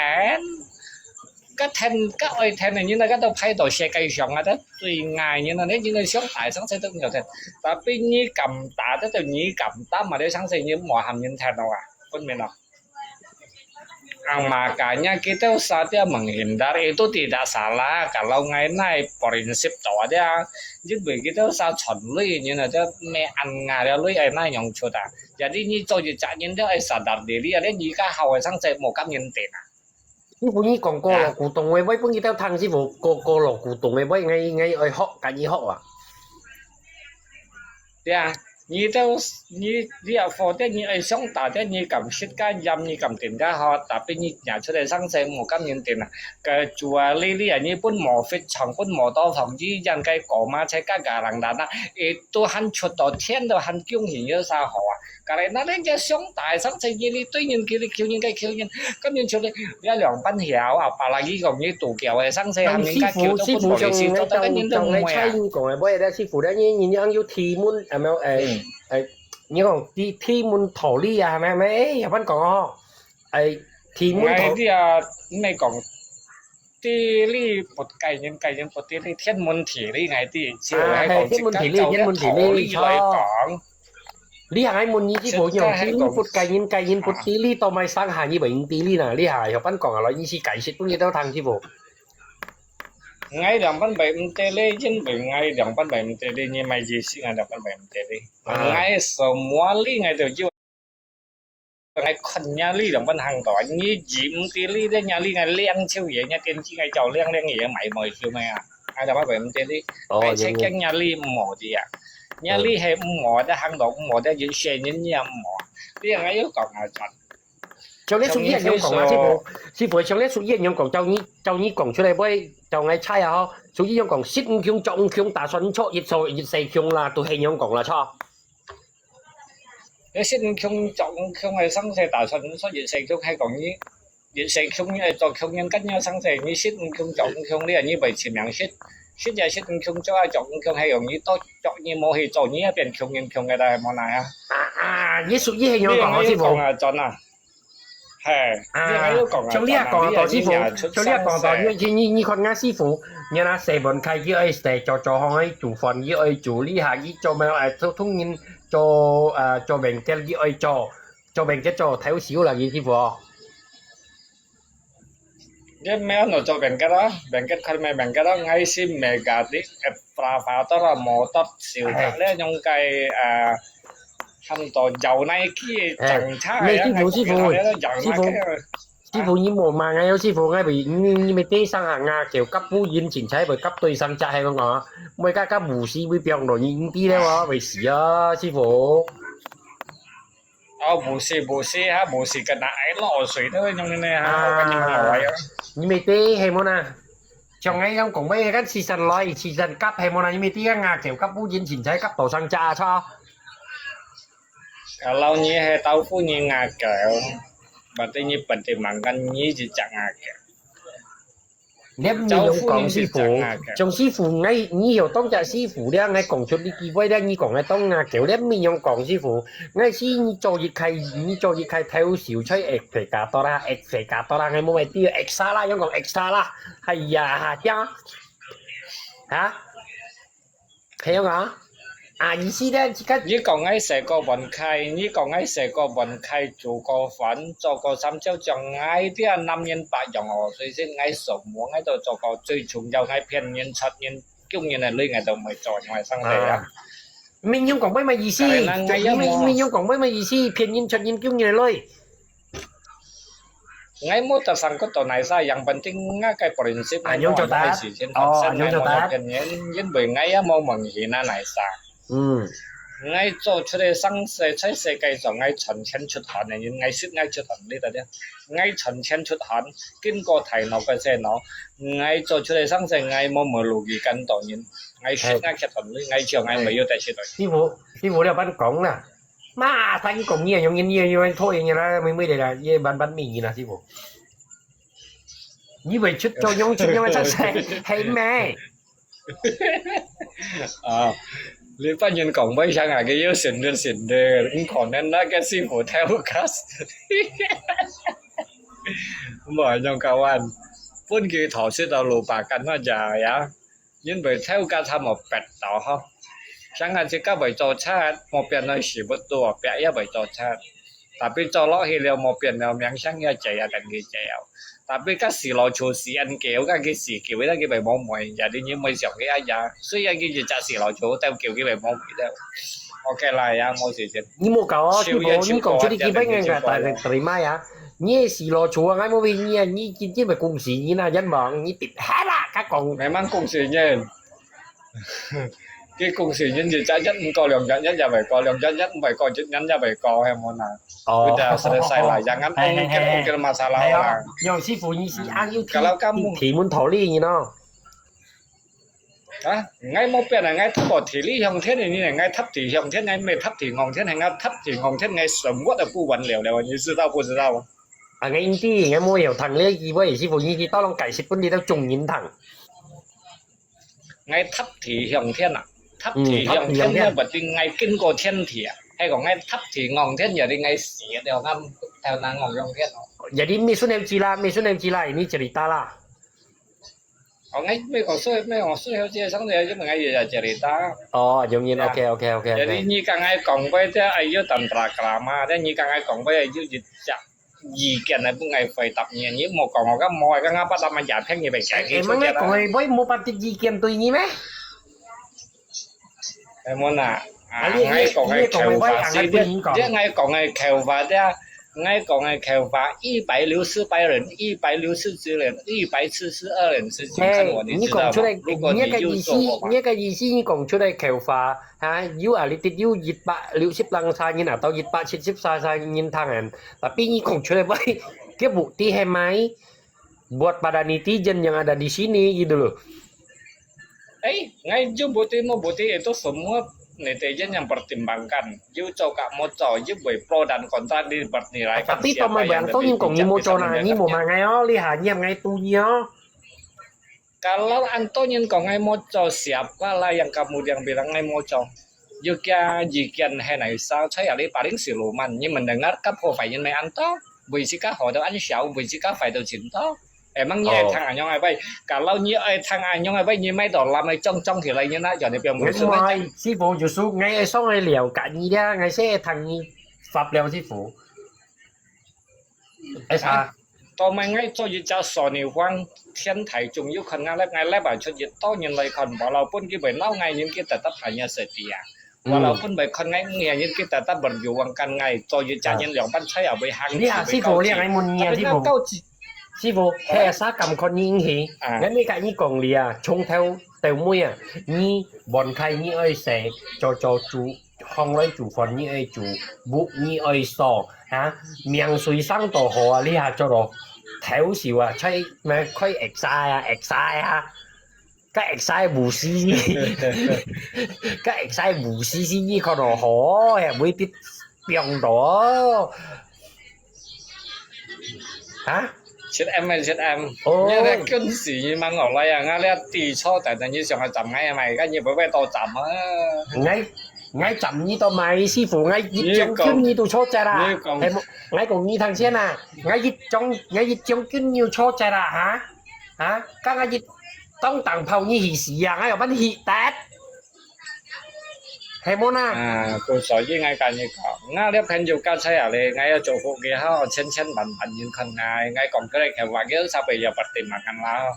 該聽，該愛聽个人啊，該都排到世界上啊，該最愛人啊，你真个想大聲聲都毋曉聽。Tapi你敢打，該就你敢打嘛，你相信你無喊人聽到啊，分明咯。Ang makanya kita sa dia menghindar itu tidak salah kalau ngai nai prinsip to dia. Jadi kita sa chon lui ni na dia me an nga dia lui ai nai nyong chu ta. Jadi ni cho ji cha ni dia ai sadar diri ada ni ka hao ai sang sai mo kam ni te na. 你分你講過老古董个話，分佢兜聽師傅過過老古董个話，𠊎𠊎愛學，跟佢學啊。對啊，你兜你你啊，或者你愛想打的，你敢食个鹽，你敢點个好，tapi你拿出來上色，無敢認定啊。Kecuali你啊，你本無fit場，本無多房，你人个哥媽才个个人人啊，itu han出到天都han恭喜有啥好啊？Karena人家想打上色，你你對人佢你求人个求人，根本就你你兩班曉啊，apalagi講你度橋个上色，但師傅，師傅像你兜，像你差人講个，不係咧，師傅咧，你你你有提問，係咪？誒誒，你講提提問道理啊，係咪？係咪？誒，有班講哦，誒，提問道理啊，你講地理不該人，該人不地理，天文地理，𠊎知，就啊，係天文地理，天文地理，來講。你還愛問你師傅用地理不該人，該人不地理，到埋上下你會用地理呢？你還有班講啊，來，你去解釋分你兜聽師傅。 𠊎兩班會毋得咧，因為𠊎兩班會毋得咧，你乜意思𠊎兩班會毋得咧？𠊎什麼理𠊎都要，𠊎看你理兩班行到，你意毋得理咧，你理𠊎兩手嘢，你電視𠊎照亮亮嘢買買就咩啊？𠊎兩班會毋得咧，𠊎切驚你理毋好啲啊，你理係毋好得行到毋好得，有些人你也毋好，你𠊎要講啊，像你屬於人講啊，師傅，師傅，像你屬於人講，照你照你講出來，會照𠊎猜啊吼。屬於人講，食毋窮，著毋窮，打算毋著，一手一世窮啦，都係人講啦，著。你食毋窮，著毋窮，係生世打算毋著，一世窮，係講你一世窮，你係做窮人，跟你生世，你食毋窮，著毋窮，你你會盡命食，食也食毋窮，著也著毋窮，係用你多著你無去做，你也變窮人窮个啦，係無奈啊？啊啊，你屬於係人講，師傅。啊，轉啊！ 係，啊，像你也講到師傅，像你也講到，你你你看啊師傅，你那洗碗開佢愛洗，做做行愛煮飯佢愛煮，你下佢做咩愛做通人做啊做面結佢愛做，做面結做頭手啦，佢師傅哦。你咩安到做面結啊？面結開咩面結啊？𠊎是mega的，誒，pravator啊，motor，小格咧，用該誒。 喊到搖那个警察哎，你師傅，師傅，師傅，師傅，你莫罵𠊎哦，師傅，𠊎會，你你咪地上下牙橋夾烏煙，前才會夾對上隻，係講啊，每家夾無事會變到你知咧喎，會死啊，師傅。哦，無事無事哈，無事跟那愛落水都會用的哈，我跟你講啊。你咪地係無啦？像𠊎樣講，𠊎个時辰來，時辰夾係無啦？你咪地个牙橋夾烏煙，前才夾到上隻啊，錯。 Kalau你係豆腐你牙狗，berarti你penting makan你一隻牙狗。你毋用講師傅，像師傅，𠊎你有當隻師傅了，𠊎講出呢句話了，你講个當牙狗，你毋用講師傅，𠊎是你做一開，你做一開頭手在X肥加多啦，X肥加多啦，𠊎冇買啲X啦，用講X啦，哎呀，呀，哈？ 係樣啊？啊，意思咧，這个你講𠊎細個分開，你講𠊎細個分開做過飯，做過三朝將𠊎啲男人白養哦，所以先𠊎什麼𠊎都做過，最重要𠊎騙人、出人、救人个鐳𠊎都毋會做，因為生死啊。明用講乜乜意思？明明用講乜乜意思？騙人、出人、救人个鐳。 𠊎無得上个到哪儕，yang penting𠊎个prinsip，啊，用做得。哦，用做得。因為𠊎也無問題那哪儕。嗯。 𠊎做出來生世，在世界上𠊎賺錢出汗个人，𠊎識𠊎出汗，你知道？𠊎賺錢出汗，經過大腦个細腦，𠊎做出來生世，𠊎無無路去跟到人，𠊎識𠊎出汗，𠊎笑𠊎沒有得出來。師傅，師傅，你有辦講啦。 嘛，他一講你也用你也用拖延啦，妹妹的啦，也慢慢命你啦，師傅。你會出作用出用个出世，係咩？啊，你班人講乜想啊，佢要信就信的，你可能那個師傅太不卡斯。莫用搞完，分佢頭先到六百กัน那家呀。 因為頭家他無逼到吼，像俺自家會做賊，莫變來時不多，逼也會做賊。Tapi做落去了無變了，明星也借也等佢借了。Tapi該死老鼠死人狗，該佢死狗，該佢咪無妹，也你你妹上佢啊呀。雖然佢一隻死老鼠，但狗佢咪無妹了。OK啦，也無事情。你莫搞哦，秋葉你講出你基本个，大家terima啊。你係死老鼠啊，𠊎無俾你啊，你今日咪恭喜你啦，冤枉，你跌下啦，佢講。Memang恭喜你。 佢恭喜人一隻一毋過兩隻一也會過，兩隻一毋會過，一人也會過，係無啦？哦，佢就selesai啦，jangan ungkil-ungkil masalah啦。有師傅，你是啊，有提，kalau kamu提問道理呢？啊，𠊎無變啊，𠊎答無提你向天的，你呢？𠊎答提向天，𠊎沒答提向天，𠊎答提向天，𠊎生活都不完了了，你知道不知道？啊，𠊎應知，𠊎無有聽你機會，師傅，你去到攏解釋分你兜眾人聽。 𠊎答地向天啊，答地向天，嗯，答地向天。Berarti𠊎經過天地啊，係講𠊎答地向天，jadi𠊎死了，𠊎頭那向天咯。Jadi，你順流之啦，你順流之啦，你cerita啦。哦，𠊎，你講順，你講順流之，上流，因為𠊎也cerita。哦，容易，OK，OK，OK，OK。Jadi，你剛才講過這，哎喲，tentara krama，這你剛才講過，哎喲，一隻 意見來分𠊎回答你，你莫講𠊎个無，該𠊎把他們也騙你白講，你出家啦。Emang𠊎講个會無半滴意見對你咩？係無啦？啊，你，你，𠊎講个口話，你講个話，你，你，你，𠊎講个口話，對啊，𠊎講个口話，一百六十八人，一百六十九人，一百七十二人是去看我，你知道嗎？你講出來，如果你有做過嗎？你个意思，你个意思，你講出來口話， 哈，有啊，你得有一百六十零儕人啊，到一百七十儕儕人聽啊。Tapi你講出來話，佢目的係麼个？Buat pada netizen yang ada di sini gitu loh。哎，𠊎有目的無目的，itu semua netizen yang pertimbangkan。有做甲無做，有會pro dan kontra，你，你來看。Tapi siapa yang lebih bijak，你無做啦，你無罵𠊎哦，你下你喊𠊎堵你哦。 Kalau anto nyin kong ngai moco, siapa lah yang kamu yang bilang ngai moco? Yuk ya, jikian hai nai sa, chai ali paling siluman, nyi mendengar kap ho fai nyin mai anto, bui sika ho do an siau, bui sika fai do cinto. Emang nyi ai thang anyong ai bai? Kalau nyi ai thang anyong ai bai, nyi mai do lam ai cong cong hi lai nyi na, yon ni piang bui su mai. Ngai, si bo yu su, ngai ai song ai liao ka nyi dia, ngai se ai thang nyi fap liao si fu. Esa. Tao mai ngai cho yit cha so ni huang, thiên thai chung yu khon ngai lep, ngai lep a chut yit to nyin lai khon, walaupun ki bai nau ngai nyin ki tetap hanya setia. Walaupun bai khon ngai ngai nyin ki tetap berjuang kan ngai, cho yit cha nyin liang pan chai a bai hang. Lia, si bo lia ngai mun nia, si bo. Si bo, he sa kam khon ni hi. Ngai mi ka ni kong lia, chung thau teu mui a, ni bon khai ni oi se, cho cho chu. 項來煮飯你愛煮，屋你愛掃，啊，命水生到好啊，你還做到偷笑啊，在那開X I啊，X I啊，該X I無死，該X I無死死，你看到好，也會得病到。 啊？七M啊，七M。哦。你這跟時你問我來啊，我這地錯，但係你想要站𠊎啊嘛，該你會不會多站啊？𠊎，𠊎站你都買，師傅，𠊎一張金你都錯在啦。你講，係無？𠊎講你聽先啊，𠊎一張，𠊎一張金你又錯在啦，哈？啊？剛剛一當當炮你去死啊，𠊎有辦法去得？ 係無啦？啊，故所以𠊎跟你講，𠊎這朋友教材啊咧，𠊎要祝福佢好，千千萬萬人看𠊎，𠊎講佢个話，佢上輩要pertimbangkan啦。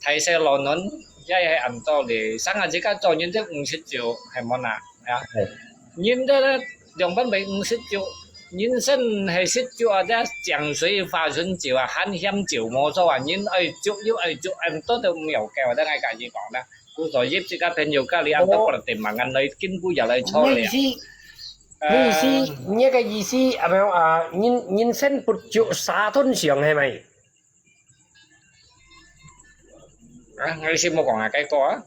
大細老嫩，也係恁多咧，生啊自家做人就五十九，係無啦？啊，人都咧，兩百五十九，人生係十九啊，這江水花順酒啊，還嫌酒無做啊，人愛酒又愛酒，恁多都毋要緊，𠊎跟你講啦。 故所以自家朋友教你恁多pertimbangan來進步也來錯了。你意思，你意思，你个意思，啊，無，啊，人，人生不足三頓想，係咪？啊，𠊎先莫講啊，該個啊。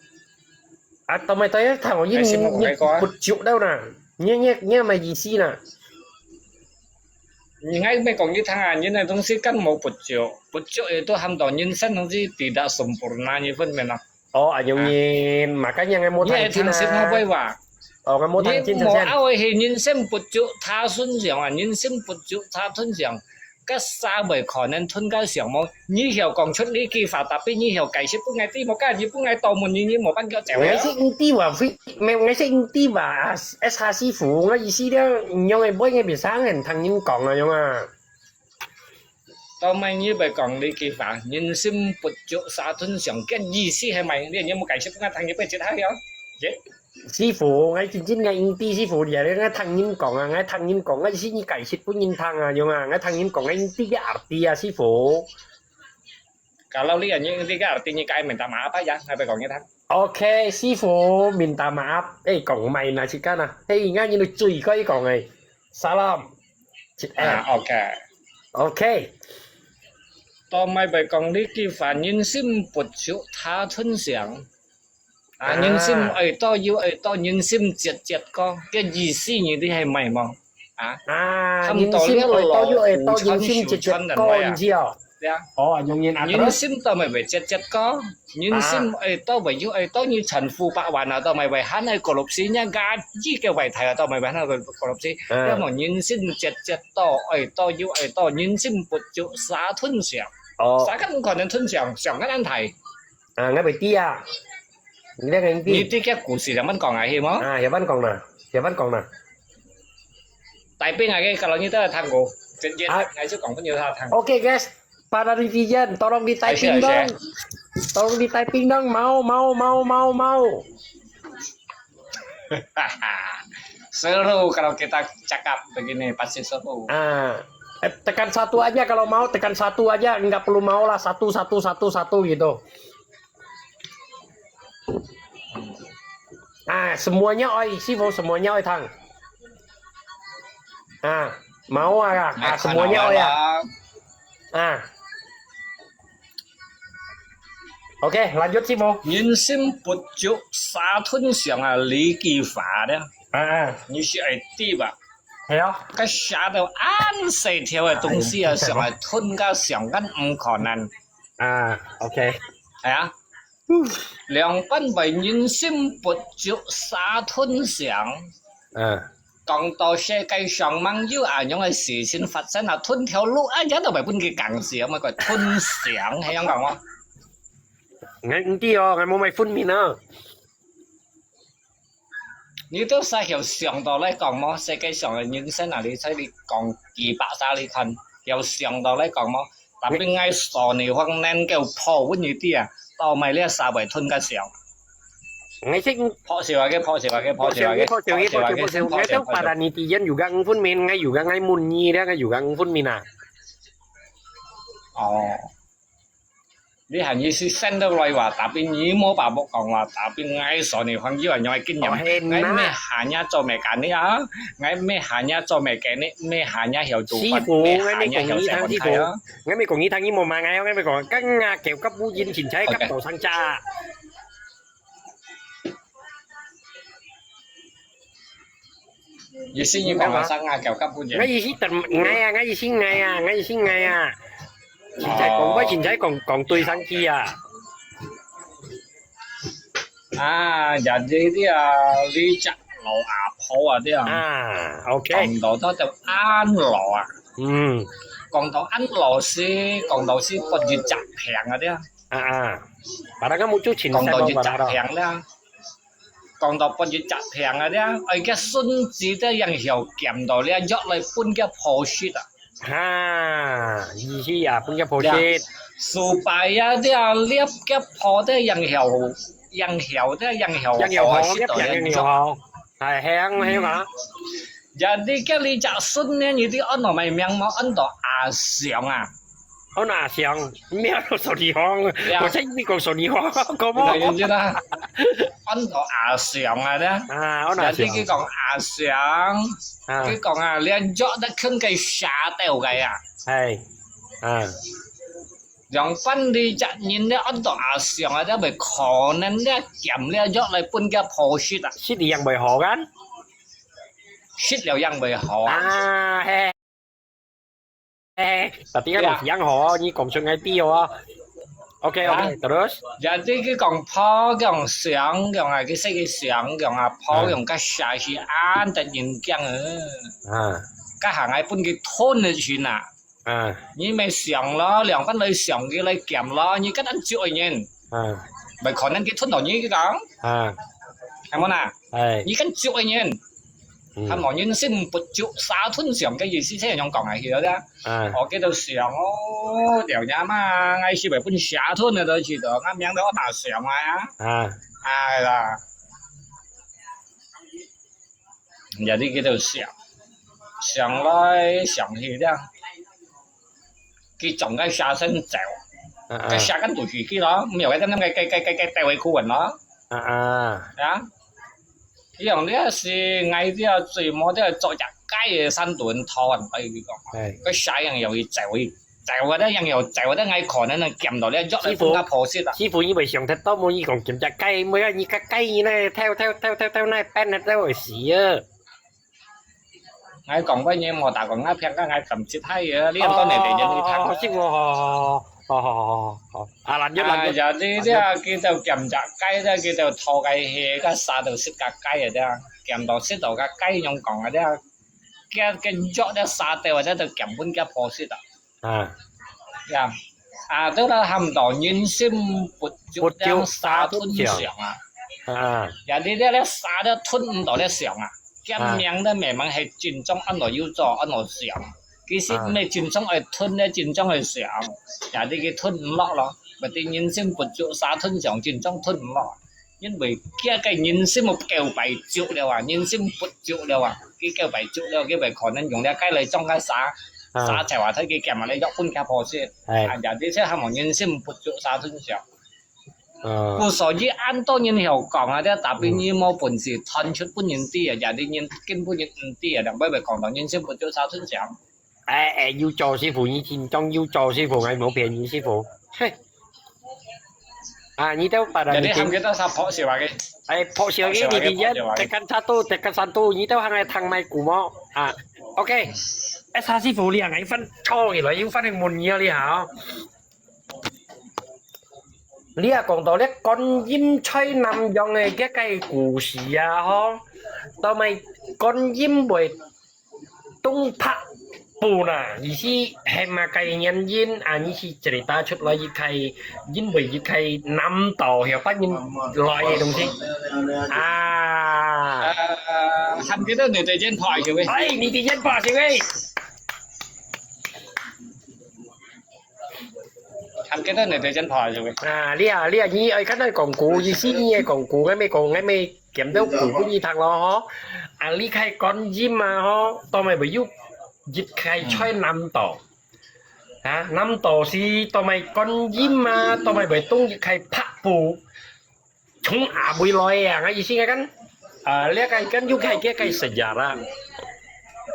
啊，到尾到尾，聽我，你，你不足了啦，你，你，你麼意思啦？你愛講你聽啊，人个東西kan無不足，不足itu喊到人生東西tidak sempurna，你分明啊。 哦，啊，有人，makanya𠊎無聽清啊。你聽識麼个話？哦，𠊎無聽清楚先。你莫愛係人生不足他順想啊，人生不足他順想。該儕會可能吞該想無？你曉講出這句話，tapi你曉解釋分𠊎知無？該你分𠊎到門，你，你無辦法走了。𠊎識毋知話，非，𠊎，𠊎識毋知話，啊，S H師傅，𠊎意思了，你樣个，毋會，𠊎別生人聽人講啊，樣啊。到尾你會講這句話，人心不足蛇吞象，該意思係麼个？你有無解釋分𠊎聽一擺一下呀？耶？ 師傅，𠊎真真𠊎毋知，師傅，你啊，𠊎聽人講啊，𠊎聽人講，𠊎意思你解釋分人聽啊，樣啊，𠊎聽人講，𠊎毋知个arti啊，師傅。Kalau你啊，你毋知个arti，你該minta maaf啊，𠊎會講你聽。OK，師傅，minta maaf。誒，講麼个啊，時間啊？誒，𠊎人都最該講誒。Salam。啊，OK。OK。到尾會講這句話，人心不足蛇吞象。 啊，人心愛多又愛多，人心折折過，該意思你知係麼个無？啊，啊，人心愛多又愛多，人心折折過，你知哦？對啊。哦，容易啊，人心到尾會折折過，人心愛多會又愛多，你賺五百萬啊，到尾會還愛過六十年，該一個會大啊，到尾會還愛過六十，嗯。因為人心折折多，愛多又愛多，人心不足蛇吞象。哦。蛇个毋可能吞象，象个恁大。啊，𠊎會知啊。 你這个你知。你這个故事仰般講啊，係無？啊，仰般講啦，仰般講啦。大兵啊，該kalau你都有聽過，真真，啊。𠊎就講分你聽。OK，guys，para netizen，tolong di-typing dong。Tolong di-typing dong，mau，mau，mau，mau，mau。Seru kalau kita cakap begini, pasti seru. Ah, eh, tekan satu aja kalau mau, tekan satu aja, nggak perlu mau lah, satu, satu, satu, satu gitu. Ah, semuanya oi, 師傅，semuanya oi聽。啊，mau啊，啊，semuanya oi啊。啊。OK，lanjut，師傅。人心不足蛇吞象啊，這句話呢。啊，啊。你係愛知吧？係啊。該蛇到恁細條个東西啊，想愛吞該象，恁毋可能。啊，OK。係啊。 仰般會人心不足蛇吞象。嗯。講到世界上吂有恁樣个事情發生啊，吞條鹿啊，也都會分佢咬死，麼个吞象，係樣講無？𠊎毋知哦，𠊎無麼分明啊。 你都使曉想到來講無？世界上个人生啊，你在你講幾百儕你看，曉想到來講無？Tapi𠊎所以話能夠破分你知啊，到尾這社會吞个象。𠊎識破笑啊，佢破笑啊，佢破笑啊，佢破笑，佢破笑，佢破笑，佢破笑，佢破笑。𠊎都發達你知，人有个五分面，𠊎有个𠊎滿意，𠊎有个五分面啊。哦。 你喊意思生得來話，tapi你無把握講話，tapi𠊎所以朋友啊，𠊎經驗，哦，係啦。𠊎乜hanya做mekanik啊，𠊎乜hanya做mekanik，乜hanya曉做飯，師傅，乜hanya曉洗碗台啊。𠊎乜講你聽，師傅。𠊎乜講你聽，你莫罵𠊎哦，𠊎乜講，跟阿狗甲烏蠅，凊彩甲到生隻。OK。 意思你講个生啊，狗甲烏蠅。𠊎意思等，𠊎啊，𠊎意思𠊎啊，𠊎意思𠊎啊。凊彩講，哦。𠊎凊彩講，講對上去啊。啊，也係這啊，這隻老阿婆啊，這啊。啊，OK。講到到就恁老啊。嗯。講到恁老時，講到時，不如隻病啊，這啊。啊，啊。Padahal kamu就凊彩講到一隻病了。 講到分佢疾病啊，這，哎，个孫子都樣曉撿到這藥來分佢婆食啊。哈，意思啊，分佢婆食。Supaya這，這个婆都樣曉，樣曉，這樣曉，樣曉好，好食到這藥。樣曉好。哎，係啊，係啊。Jadi，該你隻孫呢，你知安到麼个名無？安到阿祥啊。 安到阿祥，毋係安到小李芳，呀。我在你講小李芳，講無？對，對啦。安到阿祥啊，這。啊，安到阿祥。Jadi佢講阿祥，啊。佢講啊，連藥都肯佢下掉个啊。係，啊。樣般你隻人咧，安到阿祥啊，這會可能咧，撿這藥來分佢婆食啊。食了樣會好个？食了樣會好啊。啊，係。 哎，tapi kan，對啊。Yang ho，你講出𠊎知哦。OK，OK，啊。Terus？Jadi佢講婆，講想，講啊，佢識佢想，講啊，婆，啊。講个下去，恁得人驚啊。啊。該下𠊎分佢吞了去啊。啊，你乜想咯，兩班來想佢來減咯，你跟恁少个人，啊，乜可能佢吞到你个講，啊，係無啦？哎，你跟少个人，嗯，還無人心不足蛇吞象个意思，係恁樣講下去个。啊，哦，佢就想哦，了呀嘛，𠊎係會分蛇吞个，都知道，𠊎命都打想啊，啊，哎啦。 也你佢就想，想來想去了，佢將該蛇先走，啊，該蛇跟住佢去咯，毋要該該該該該該帶回去問咯，啊，啊，啊，佢講這係𠊎這最無這做隻雞个山段頭，人可以講，哎，該蛇樣要去走去。 在我的樣有，在我的愛可能能減到了，約來分佢破食啊。師傅，你會想得到無？你講減隻雞，每個你个雞呢，跳跳跳跳跳，那變得都會死啊！𠊎講過你無打過，𠊎騙个，𠊎咁直係啊，你咁多年嚟人去談。哦，師傅，好好好好好好好好，啊，難咗難咗。哎呀，你這佢就減隻雞，這佢就拖个去，个殺到食个雞啊，這減到食到个雞樣講啊，這，佢佢約這殺掉，或者就減分佢破食啊。 啊，呀，啊，都係喊到人心不足，不足蛇吞象啊。啊，呀，你這這蛇都吞毋到這象啊，佢命都明明係正常安到有做安到想，其實毋係正常愛吞个，正常愛想，呀，你佢吞毋落咯，或者人心不足，蛇吞象正常吞毋落。 因為佢个人心夠敗足了啊，人心不足了啊，佢夠敗足了，佢會可能用這雞來裝該蛇，蛇就話佢佢減下來約分佢破食。哎，啊，這這些還無人心不足蛇吞象。故所以恁多人曉講啊，這tapi你無本事傳出分人知啊，這啲人根本人毋知啊，兩位會講到人心不足蛇吞象。 哎哎，有做師傅，你真正有做師傅，𠊎無騙你師傅。嘿。啊，你兜把人，你喊佢兜啥破笑話个？哎，破笑个，你哋一，tekan satu，tekan satu，你兜喊𠊎聽麥古無？啊，OK。哎，沙師傅，你啊，𠊎翻錯起來，又翻去問你啊，你好。你啊，講到這觀音在南洋个這個故事啊，吼，到尾觀音會 東北部呢，意思係麼个原因啊？你係cerita出來一個，因為一個南島曉得人來个東西啊。喊佢兜你對肩拍一下喂。哎，你對肩拍一下喂。喊佢兜你對肩拍一下喂。啊，你啊，你啊，你愛跟佢講古，意思你愛講古，𠊎乜講，𠊎乜 兼到古古一堂咯，吼。啊，離開觀音啊，吼，到尾會有一個在南島。啊，南島係到尾觀音啊，到尾會東一個北部，從哪位來啊？𠊎意思係講，啊，這個跟有個這個sejarah啦。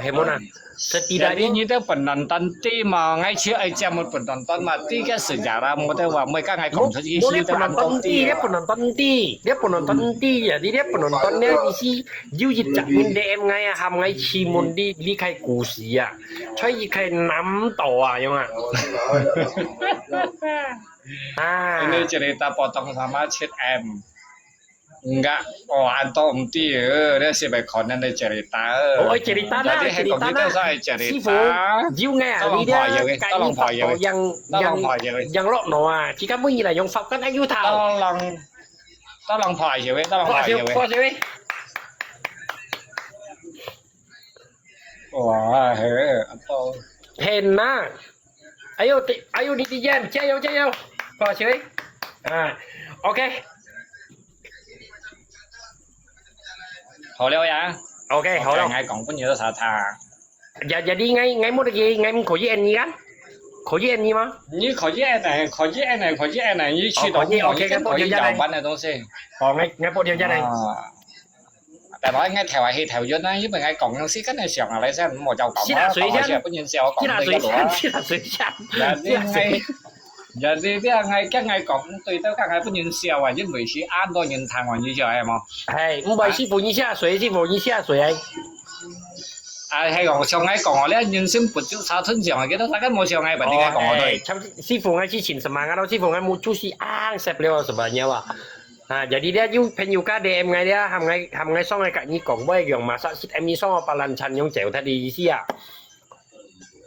係無啦？Setidaknya你兜penonton知嘛，𠊎就愛節目penonton嘛，知个sejarah，無得話，毋會講𠊎講出意思，你兜恁多知，你penonton知，你penonton知啊，你這penonton呢，意思有一隻人D M𠊎啊，喊𠊎去問你，你个故事啊，在一個南島啊，樣啊。啊。Ini cerita potong sama Cit M. Enggak,哦，恁多毋知哦，這係毋可能个cerita哦。哦，cerita啦，cerita啦。師傅，有个啊，你這个，你發到yang，yang，yang落腦啊，jika bunyi lah，用法官ayu tahu。Tolong，tolong破一下喂，tolong破一下喂。破一下喂。哇，嘿，恁多。Hen啊。 哎呦，對，哎呦，你的煙，加油，加油，破一下喂。啊，OK。好了呀。OK，好了。OK，𠊎講分你多少他。Ya，ya，你，𠊎，𠊎無得个，𠊎毋可以按你啊？可以按你嗎？你可以按呢，可以按呢，可以按呢，你去到，哦，可以，OK，𠊎報條件呢。你去到你老闆个東西。哦，𠊎，𠊎報條件呢。啊。 但係𠊎頭下去頭暈啦，因為𠊎講个時間係上下來先，毋好就講啦，講下先分人笑，講到一個路啊。人哋𠊎，人哋這𠊎驚𠊎講毋對，都驚𠊎分人笑啊，因為係恁多人聽我，你知係無？哎，毋會，師傅，你下水，師傅，你下水。啊，係講，像𠊎講哦，這人心不足蛇吞象啊，佢都大家無像𠊎，把你講哦，對。哎，師傅，𠊎去請什麼啊？師傅，𠊎目珠是暗色了，什麼，你知道嗎？ 啊，jadi這有朋友家D M𠊎這，喊𠊎，喊𠊎上來佮你講，𠊎用masak sit M你上个巴蘭餐用走忒个意思啊。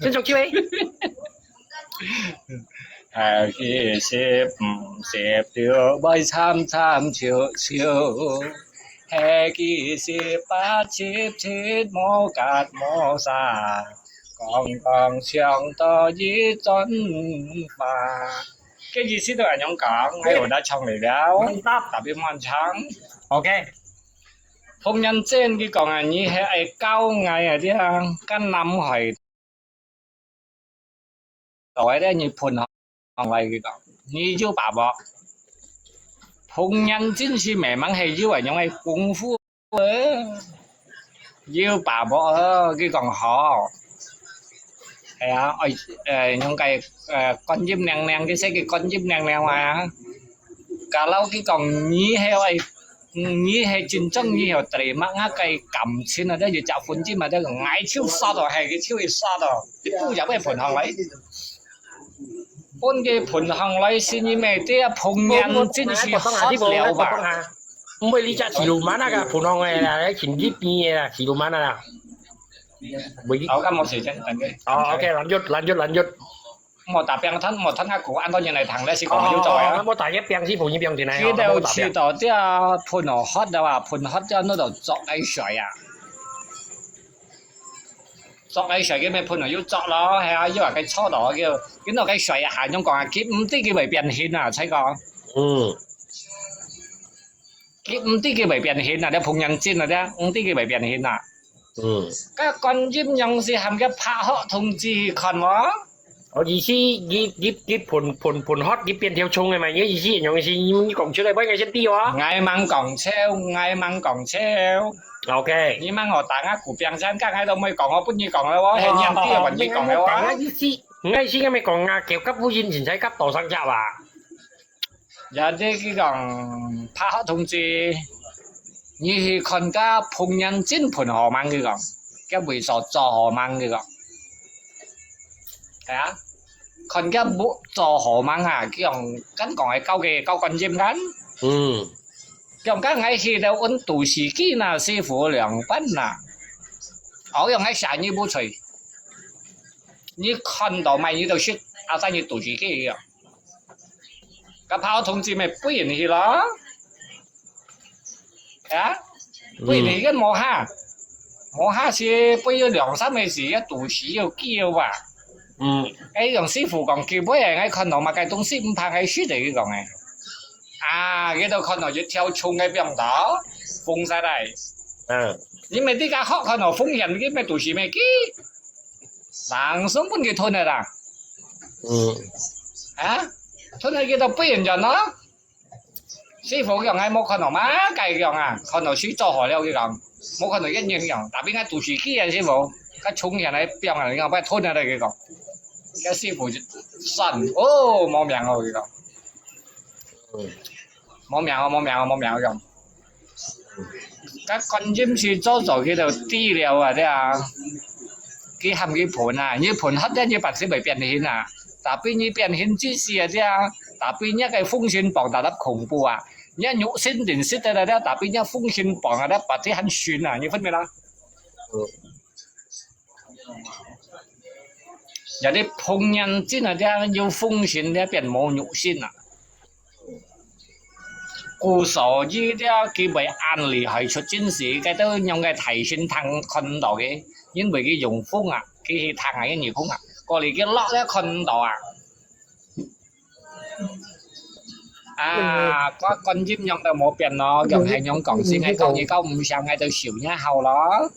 真足球誒。係幾時毋食酒，會慘慘笑笑。係幾時八七七無結無煞，講講上到一轉花。个意思都係恁樣講，還有得唱嚟了，答特別慢唱。OK。 彭元珍佢講啊，你係愛教𠊎啊，這樣，跟南海島个咧，你噴上來，佢講，你有把握。彭元珍是慢慢係有恁樣个功夫，有把握哦，佢講好。係啊，愛，呃，用个，呃，觀音娘娘，佢寫个觀音娘娘啊。 Kalau佢講你係愛，你係真正你係terima𠊎个感情啊，這有隻婚姻嘛，這个𠊎手殺到，係佢手會殺到，你不入去噴上來，分佢噴上來，先你咩？這彭元珍是發了吧？毋會你隻是羅曼那個噴上來啦，前幾邊个啦，是羅曼那啦。哦，該無時間，等佢。哦，OK，lanjut，lanjut，lanjut。 莫打邊攤，莫攤啊，古安到原來談的是講有做啊。莫打一邊是朋友邊定來。佢就試到這噴哦，hot的話，噴hot就那種作个水啊。作个水佢咪噴哦，又作咯，係啊，又話佢錯咯，叫，佢那个水啊，還用講啊，佢毋知佢會變形啊，才講。嗯。佢毋知佢會變形啊，這彭元珍啊，這毋知佢會變形啊。 嗯。該觀音娘是喊佢白鶴同志去看無？哦，意思佢，佢，佢噴，噴，噴hot，佢變條蟲个嘛，你意思樣是你，你講出來，𠊎先知哦。𠊎吂講笑，𠊎吂講笑。OK。你吂學打𠊎古邊山，剛才都無講，𠊎分你講了哦，係你知，𠊎分你講了哦。𠊎意思，𠊎意思，𠊎咪講啊，叫甲烏蠅，凊彩甲多生隻啊。 也即佢講，白鶴同志，你去看該彭元珍噴好吂？佢講，該位所做好吂？佢講，係啊，看該屋做好吂啊？佢講，敢講係交个交觀音間？嗯。佢講，該𠊎去到阮都市機那師傅兩班那，好用該下一步吹。你看到買你都識，啊，在你都市機一樣。 該白鶴同志咪飛人去咯。啊？嗯。背你个摸下，摸下是背有兩三个字，个肚屎有叫啊。嗯。哎，用師傅講，佢背个，𠊎看到麼个東西毋怕，𠊎食个，佢講个。啊，佢就看到一條蟲个放到，封晒來。嗯。你咪自家學看到風險，你咪肚屎咪叫。馬上分佢吞了啦。嗯。啊，吞了佢就飛遠遠咯。 師傅講，𠊎無看到麼个講啊，看到水做好了，佢講，無看到一樣樣，tapi𠊎肚屎叫啊，師傅，該衝起來，飆啊，你講，不要吞啊，佢講，該師傅就算，哦，無命哦，佢講，無命哦，無命哦，無命哦，佢講。該觀音是做做佢就知了啊，對啊，佢喊佢噴啊，你噴黑點，你白色會變形啊，tapi你變形之時啊，對啊，tapi你个風險放大得恐怖啊。 你肉身定食得了，tapi你風險放啊，你把這還損啊，你分明啦？嗯。Jadi 碰眼睛啊，這有風險，這變無肉身啊。故所以這佢會恁厲害出真事，該都用个大神通看到个，因為佢用風啊，佢去通啊，佢用風啊，過嚟佢落了看到啊。 啊，該觀音樣都無變咯，樣係樣講先，𠊎講你講毋想，𠊎就笑你好咯。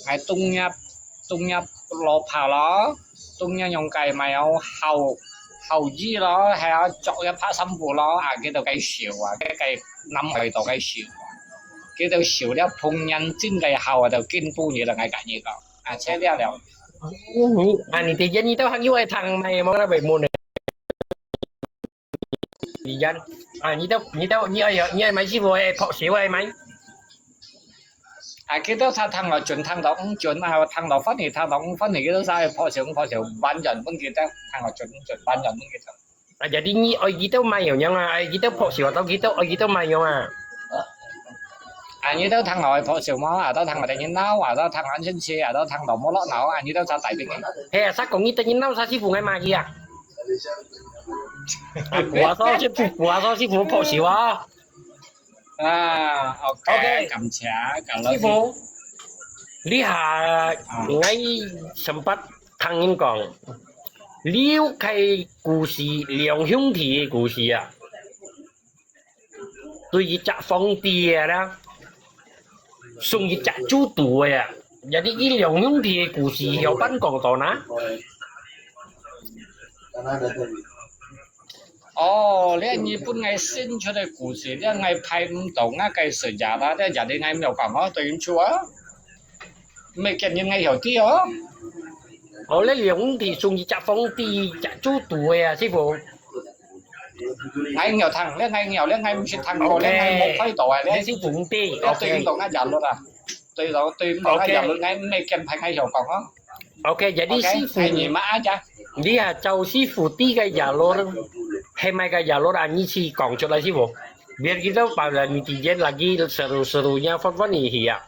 𠊎東日，東日落怕咯，東日用該買有好，好衣咯，還有著一拍衫褲咯，啊，佢就該笑啊，佢該南海道該笑啊，佢就笑了，碰眼睛該好啊，就見到你了，𠊎跟你講，啊，切了了。嗯，啊，你第一，你都還有愛聽咩？無啦，會問你。 你人，啊，你兜，你兜，你愛，你愛買師傅个，博士个買。啊，佢兜啥聽落準，聽到毋準啊，聽到funny，聽到毋funny，佢兜啥愛博士，博士，完全分佢兜，聽落準，準，完全分佢兜。啊，jadi你愛佢兜買樣樣啊，愛佢兜博士，到佢兜，愛佢兜買樣啊。啊，你兜聽落愛博士無？啊，到聽落等於鬧，啊，到聽落安全車，啊，到聽落無落鬧，啊，你兜啥大病个？嘿啊，啥講你等於鬧，啥師傅愛買佢啊？ 啊，不啊，說師傅，不啊，說師傅，博士啊。啊，OK，OK。感謝，感謝。師傅，你下，啊。𠊎sempat聽人講，你有个故事，兩兄弟个故事啊。 對一隻皇帝个啦，送一隻豬肚个啊。Jadi佢兩兄弟个故事，曉得講到哪？哦，這日本个新出个故事，這𠊎拍毋到，𠊎个sejarah，這jadi𠊎無講哦，對毋住啊。 毋係見人𠊎曉得哦。哦，這兩兄弟送一隻皇帝，隻豬肚个啊，師傅。𠊎曉聽，這𠊎曉，這𠊎毋識聽過，這𠊎無看到啊，這師傅毋知，這對毋到𠊎野路啊。對到，對毋到𠊎野路，𠊎毋係見牌𠊎曉講哦。OK，jadi師傅，係你嘛啊，這。你啊，照師傅知个野路，係麼个野路啊？你去講出來，師傅。Biar kita pada netizen lagi seru-serunya fun-fun nih ya.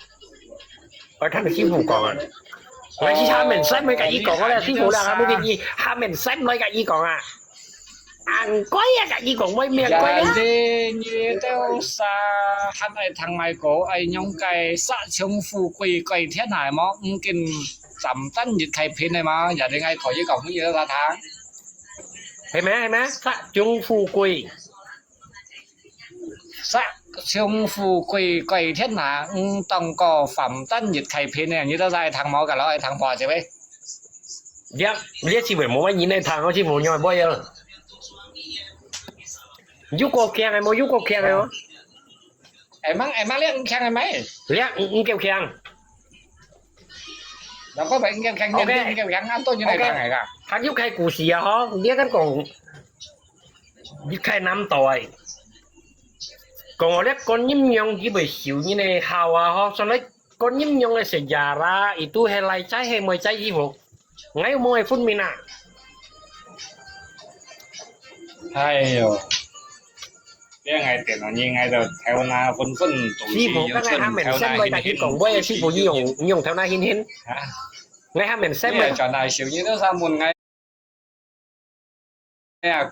𠊎聽師傅講啊。𠊎係下面三來甲伊講，𠊎个師傅啦，下面佢，下面三來甲伊講啊。恁乖啊，甲伊講，𠊎命乖啊。人哋你兜啥還愛聽𠊎講，愛用个殺蟲富貴貴天下無？毋見站單一開片个嘛，人哋愛可以講乜嘢啦，聽。係咩？係咩？殺蟲富貴。 殺蟲富貴貴天下，毋當過凡單一開片呢，你兜在聽無？个咯，愛聽破一位。這，這是會無乜人來聽，我是無用會啊。有夠強个無？有夠強个無？會吂，會吂，這毋強个咩？這毋，毋夠強。 然後把人家看見，OK，人家看啊，都人來看个。OK，還有个故事啊，吼，你看講，你看南島个，講哦，這觀音娘佢會收人个孝啊，吼，所以觀音娘个sejarah，佢都係來在係無在衣服，𠊎有無會分明啊？哎喲。 這𠊎電腦呢，𠊎就頭那昏昏，東西又準頭那暈暈。師傅，剛才下面三位甲佢講，𠊎个師傅，你用，你用頭那暈暈。啊？𠊎下面三位。你係轉來笑，你都想問𠊎。哎呀，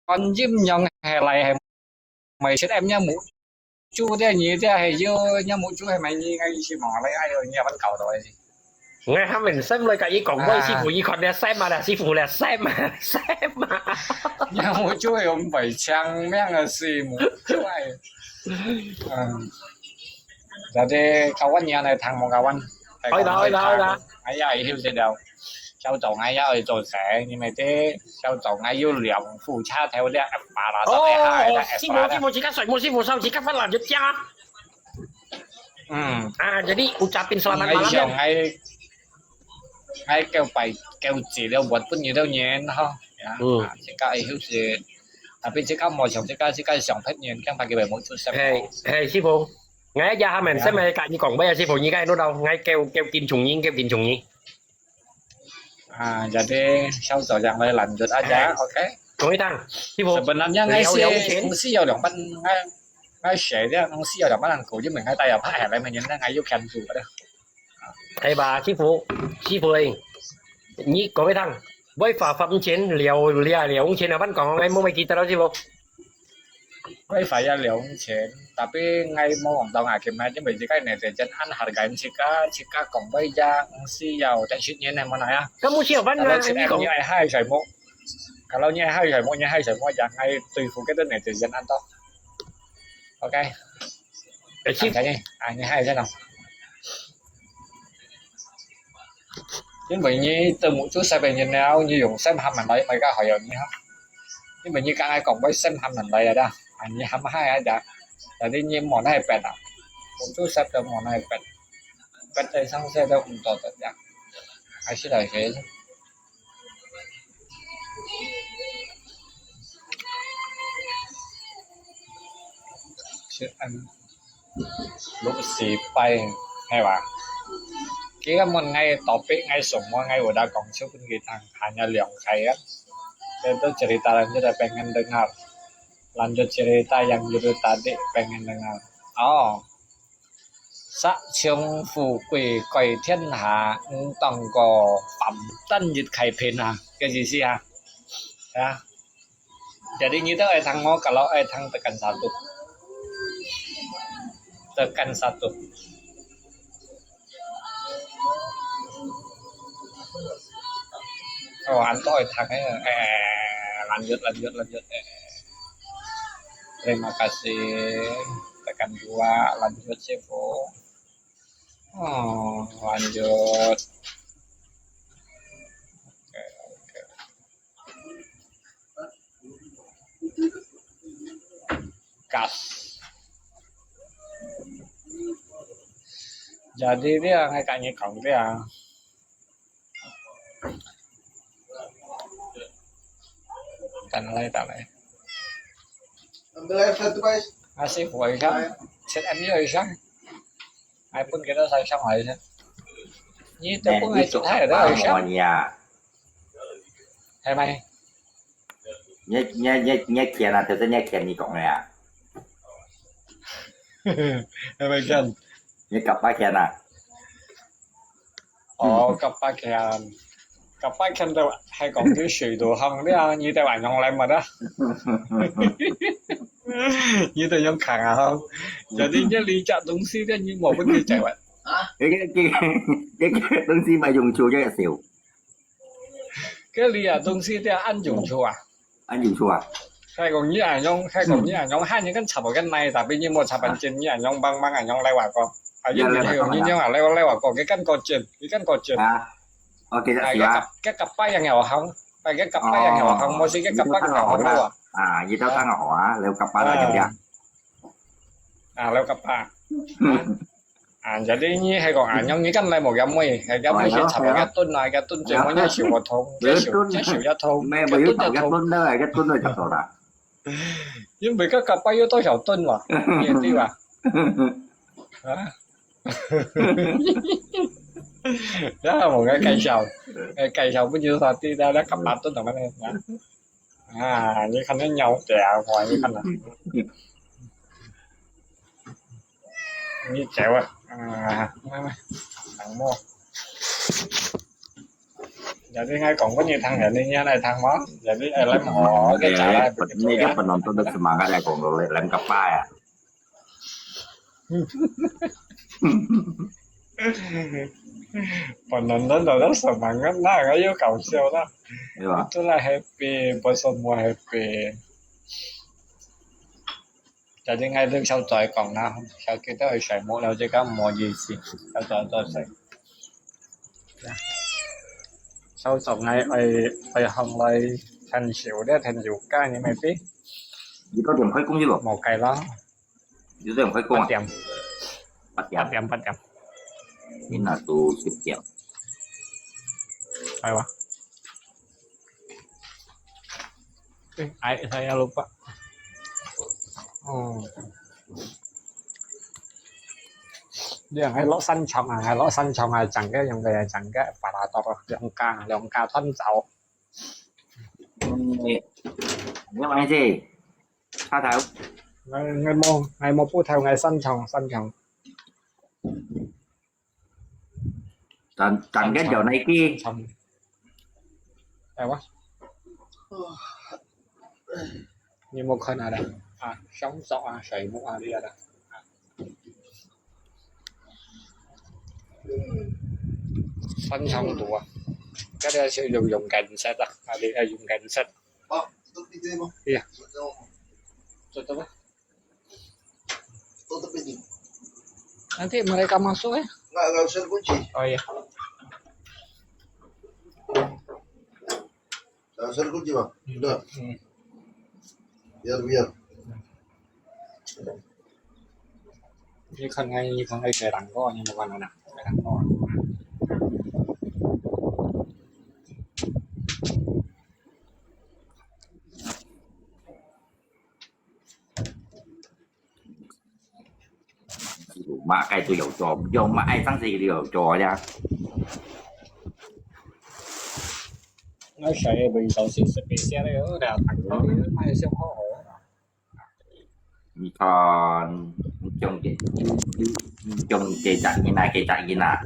觀音娘係來係買七M也無做，這你這還有也無做，還買你个意思嘛？來，哎喲，你也摎搞到个。 𠊎還問Sam來，佮佢講，喂，師傅，你看這Sam啊，這師傅，這Sam啊，Sam啊。你無做有賣槍，麼个事無做哎。嗯，jadi kawan你來聽無kawan？可以啦，可以啦，可以啦。哎呀，休息了。小組哎呀，愛做事，你們這小組哎有兩副車頭的，F八啦，哦，哦，師傅，師傅，自家睡，師傅，自家發啦，就這樣。 嗯。啊，jadi ucapin selamat malam kan. Ai, ai kêu pai kêu chỉ leo buat pun nhiều đâu nyen ha. Ya. Hmm. Ah, jika ai hiu si. Tapi jika mau siang jika jika siang phet nyen kan pakai bai mau tu sem. Hei, hei, 師傅。𠊎一下面先來佮你講，喂，師傅，你該路到，𠊎叫叫金松英，叫金松英。 Ah, jadi 小組長來攔住大家，OK？講一趟，師傅。Sebenarnya ngai si kongsi yau liang ban ngai ngai share dia kongsi yau liang ban nang ko je mengai tai apa hai lai menyen ngai yau kan tu pada. 係吧，師傅，師傅，你講一趟，喂，發發錢，了了了，錢啊，ban講，𠊎無乜記得了，師傅。 Wifi ya liang chen, tapi ngai mo wang tong akim hai jembe jika netizen an hargain jika jika kong bai ya ngsi yau dan shit nyen mo na ya. Kamu siapa na? Kalau cik ni ai hai sai mo. Kalau ni hai sai mo ni hai sai mo ya ngai tui fu kita netizen an to. Okay. Eh, sip. Ni ai ni hai sai no. 因為你都無做西北人了，你用三項文來，咪較好用你哈。因為你剛才講過三項文來啊，啊，你喊下啊，呀，jadi你無那邊啊，無做西北無那邊，別在上些都唔做得呀，還是來學。是，嗯。 六四八，係吧？佢个問𠊎topik，𠊎semua，𠊎udah講出分佢聽，hanya兩個啊。Itu cerita lanjut pengen dengar. Lanjut cerita yang judul tadi pengen dengar. Oh. 殺將富貴蓋天下，毋當過凡間一塊片啊，个意思啊。啊。 Jadi你都愛聽無？Kalau愛聽tekan satu. Tekan satu. Oh, anto ai thang eh. Eh, lanjut, lanjut, lanjut. Eh. Terima kasih. Tekan dua, lanjut, Sifu. Oh, lanjut. Oke, oke. Gas. Jadi dia ngai kat nyekang dia. Kan lai tak lai. Ambil air satu, guys. Masih buat ikan. Set ambil ikan. Ai pun kita saya sama aja. Ini tepung ai cik hai dah ikan. 係咪？你你你你見啊，頭先你見你講个啊？係咪見？你夾巴見啊？哦，夾巴見，夾巴見到係講佢水道行了，你在玩用來麼个？你在用看啊？Jadi你這隻東西咧，你無問題解決。這個這個這個東西咪用處這個少。 該你啊，東西這恁用處啊？恁用處啊？係講你恁用，係講你恁用，還你跟插無跟來，tapi你無插半針，你恁用棒棒恁用來話講。啊，你你用你用啊，來來話講，佢跟過針，佢跟過針。啊，OK，啊，該个該个巴樣有行，啊，該个巴樣有行，無是該个巴有行啊。啊，你都當好啊，你有夾巴啦，對不對？啊，你有夾巴。 啊，jadi你係講恁樣，你敢來無？Cái mũi，cái mũi先插一個墩啊，一個墩，最尾一小個痛，一小一小一痛，咩？一個墩一痛。Cái墩啦，cái墩都差不多啦。因為个夾巴有多少墩哇？你也對吧？啊？然後我个介紹，呃，介紹不就是說對的，那夾巴墩怎麼呢？啊？ 啊，你看你鳥仔啊，你看啊。你走啊，啊，來來，等我。Jadi ngai kong pun ni thang, jadi ni nai thang mo. Jadi eh lem ho ke cara. Ni dia penonton tu semangat ya kong lo lem kapai ya. Penonton都都 semangat 啦，又搞笑啦。 Iya. Itulah happy，不是我 happy。 Jadi ngai tu sau zoi kong na, sau kita sai mo lau je kan mo ye si, sau zoi zoi sai. Sau zoi ngai ai ai hong lai 聽show咧，聽show 間你咪知。 幾多點開工去咯？ 無計啦。 幾多點開工啊？ 八點。 八點。 八點，八點。 你那都十點。 係哇。 哎，哎，saya lupa。 哦。 你係落山場啊，係落山場啊，整个用个整个巴拉多兩家兩家團走。 你你買這？ 叉頭。 𠊎𠊎無𠊎無布頭，𠊎山場山場。 等等个有哪个？ 長。哎哇。 你有無看啊？啊，上手啊，水母啊，你啊。 山場肚啊。 該个係用用颜色啊，啊，你愛用颜色。 Iya. Tutup ba? Nanti mereka masuk ya. Enggak, enggak usah dikunci. Oh iya. Enggak usah dikunci, Bang. Udah. Hmm. Biar, biar. 你看看，你看看，該人个，你看看，該人个。 Mak cái tôi dầu trò, dầu mà ai sáng gì thì dầu trò nha. 𠊎使个味道係special个，哦，你啊，大家買上好好。 你看，你種个，你你你種个隻人啊，个隻人啊，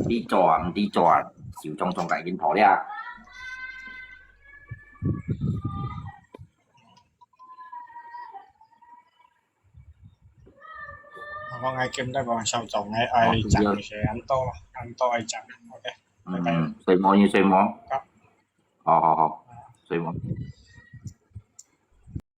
你做啊，你做啊，就種種个人頭了。 我講愛兼得講小眾个，愛講一些恁多啦，恁多愛講，OK。 嗯，睡魔，你睡魔。好。 好好好，睡魔。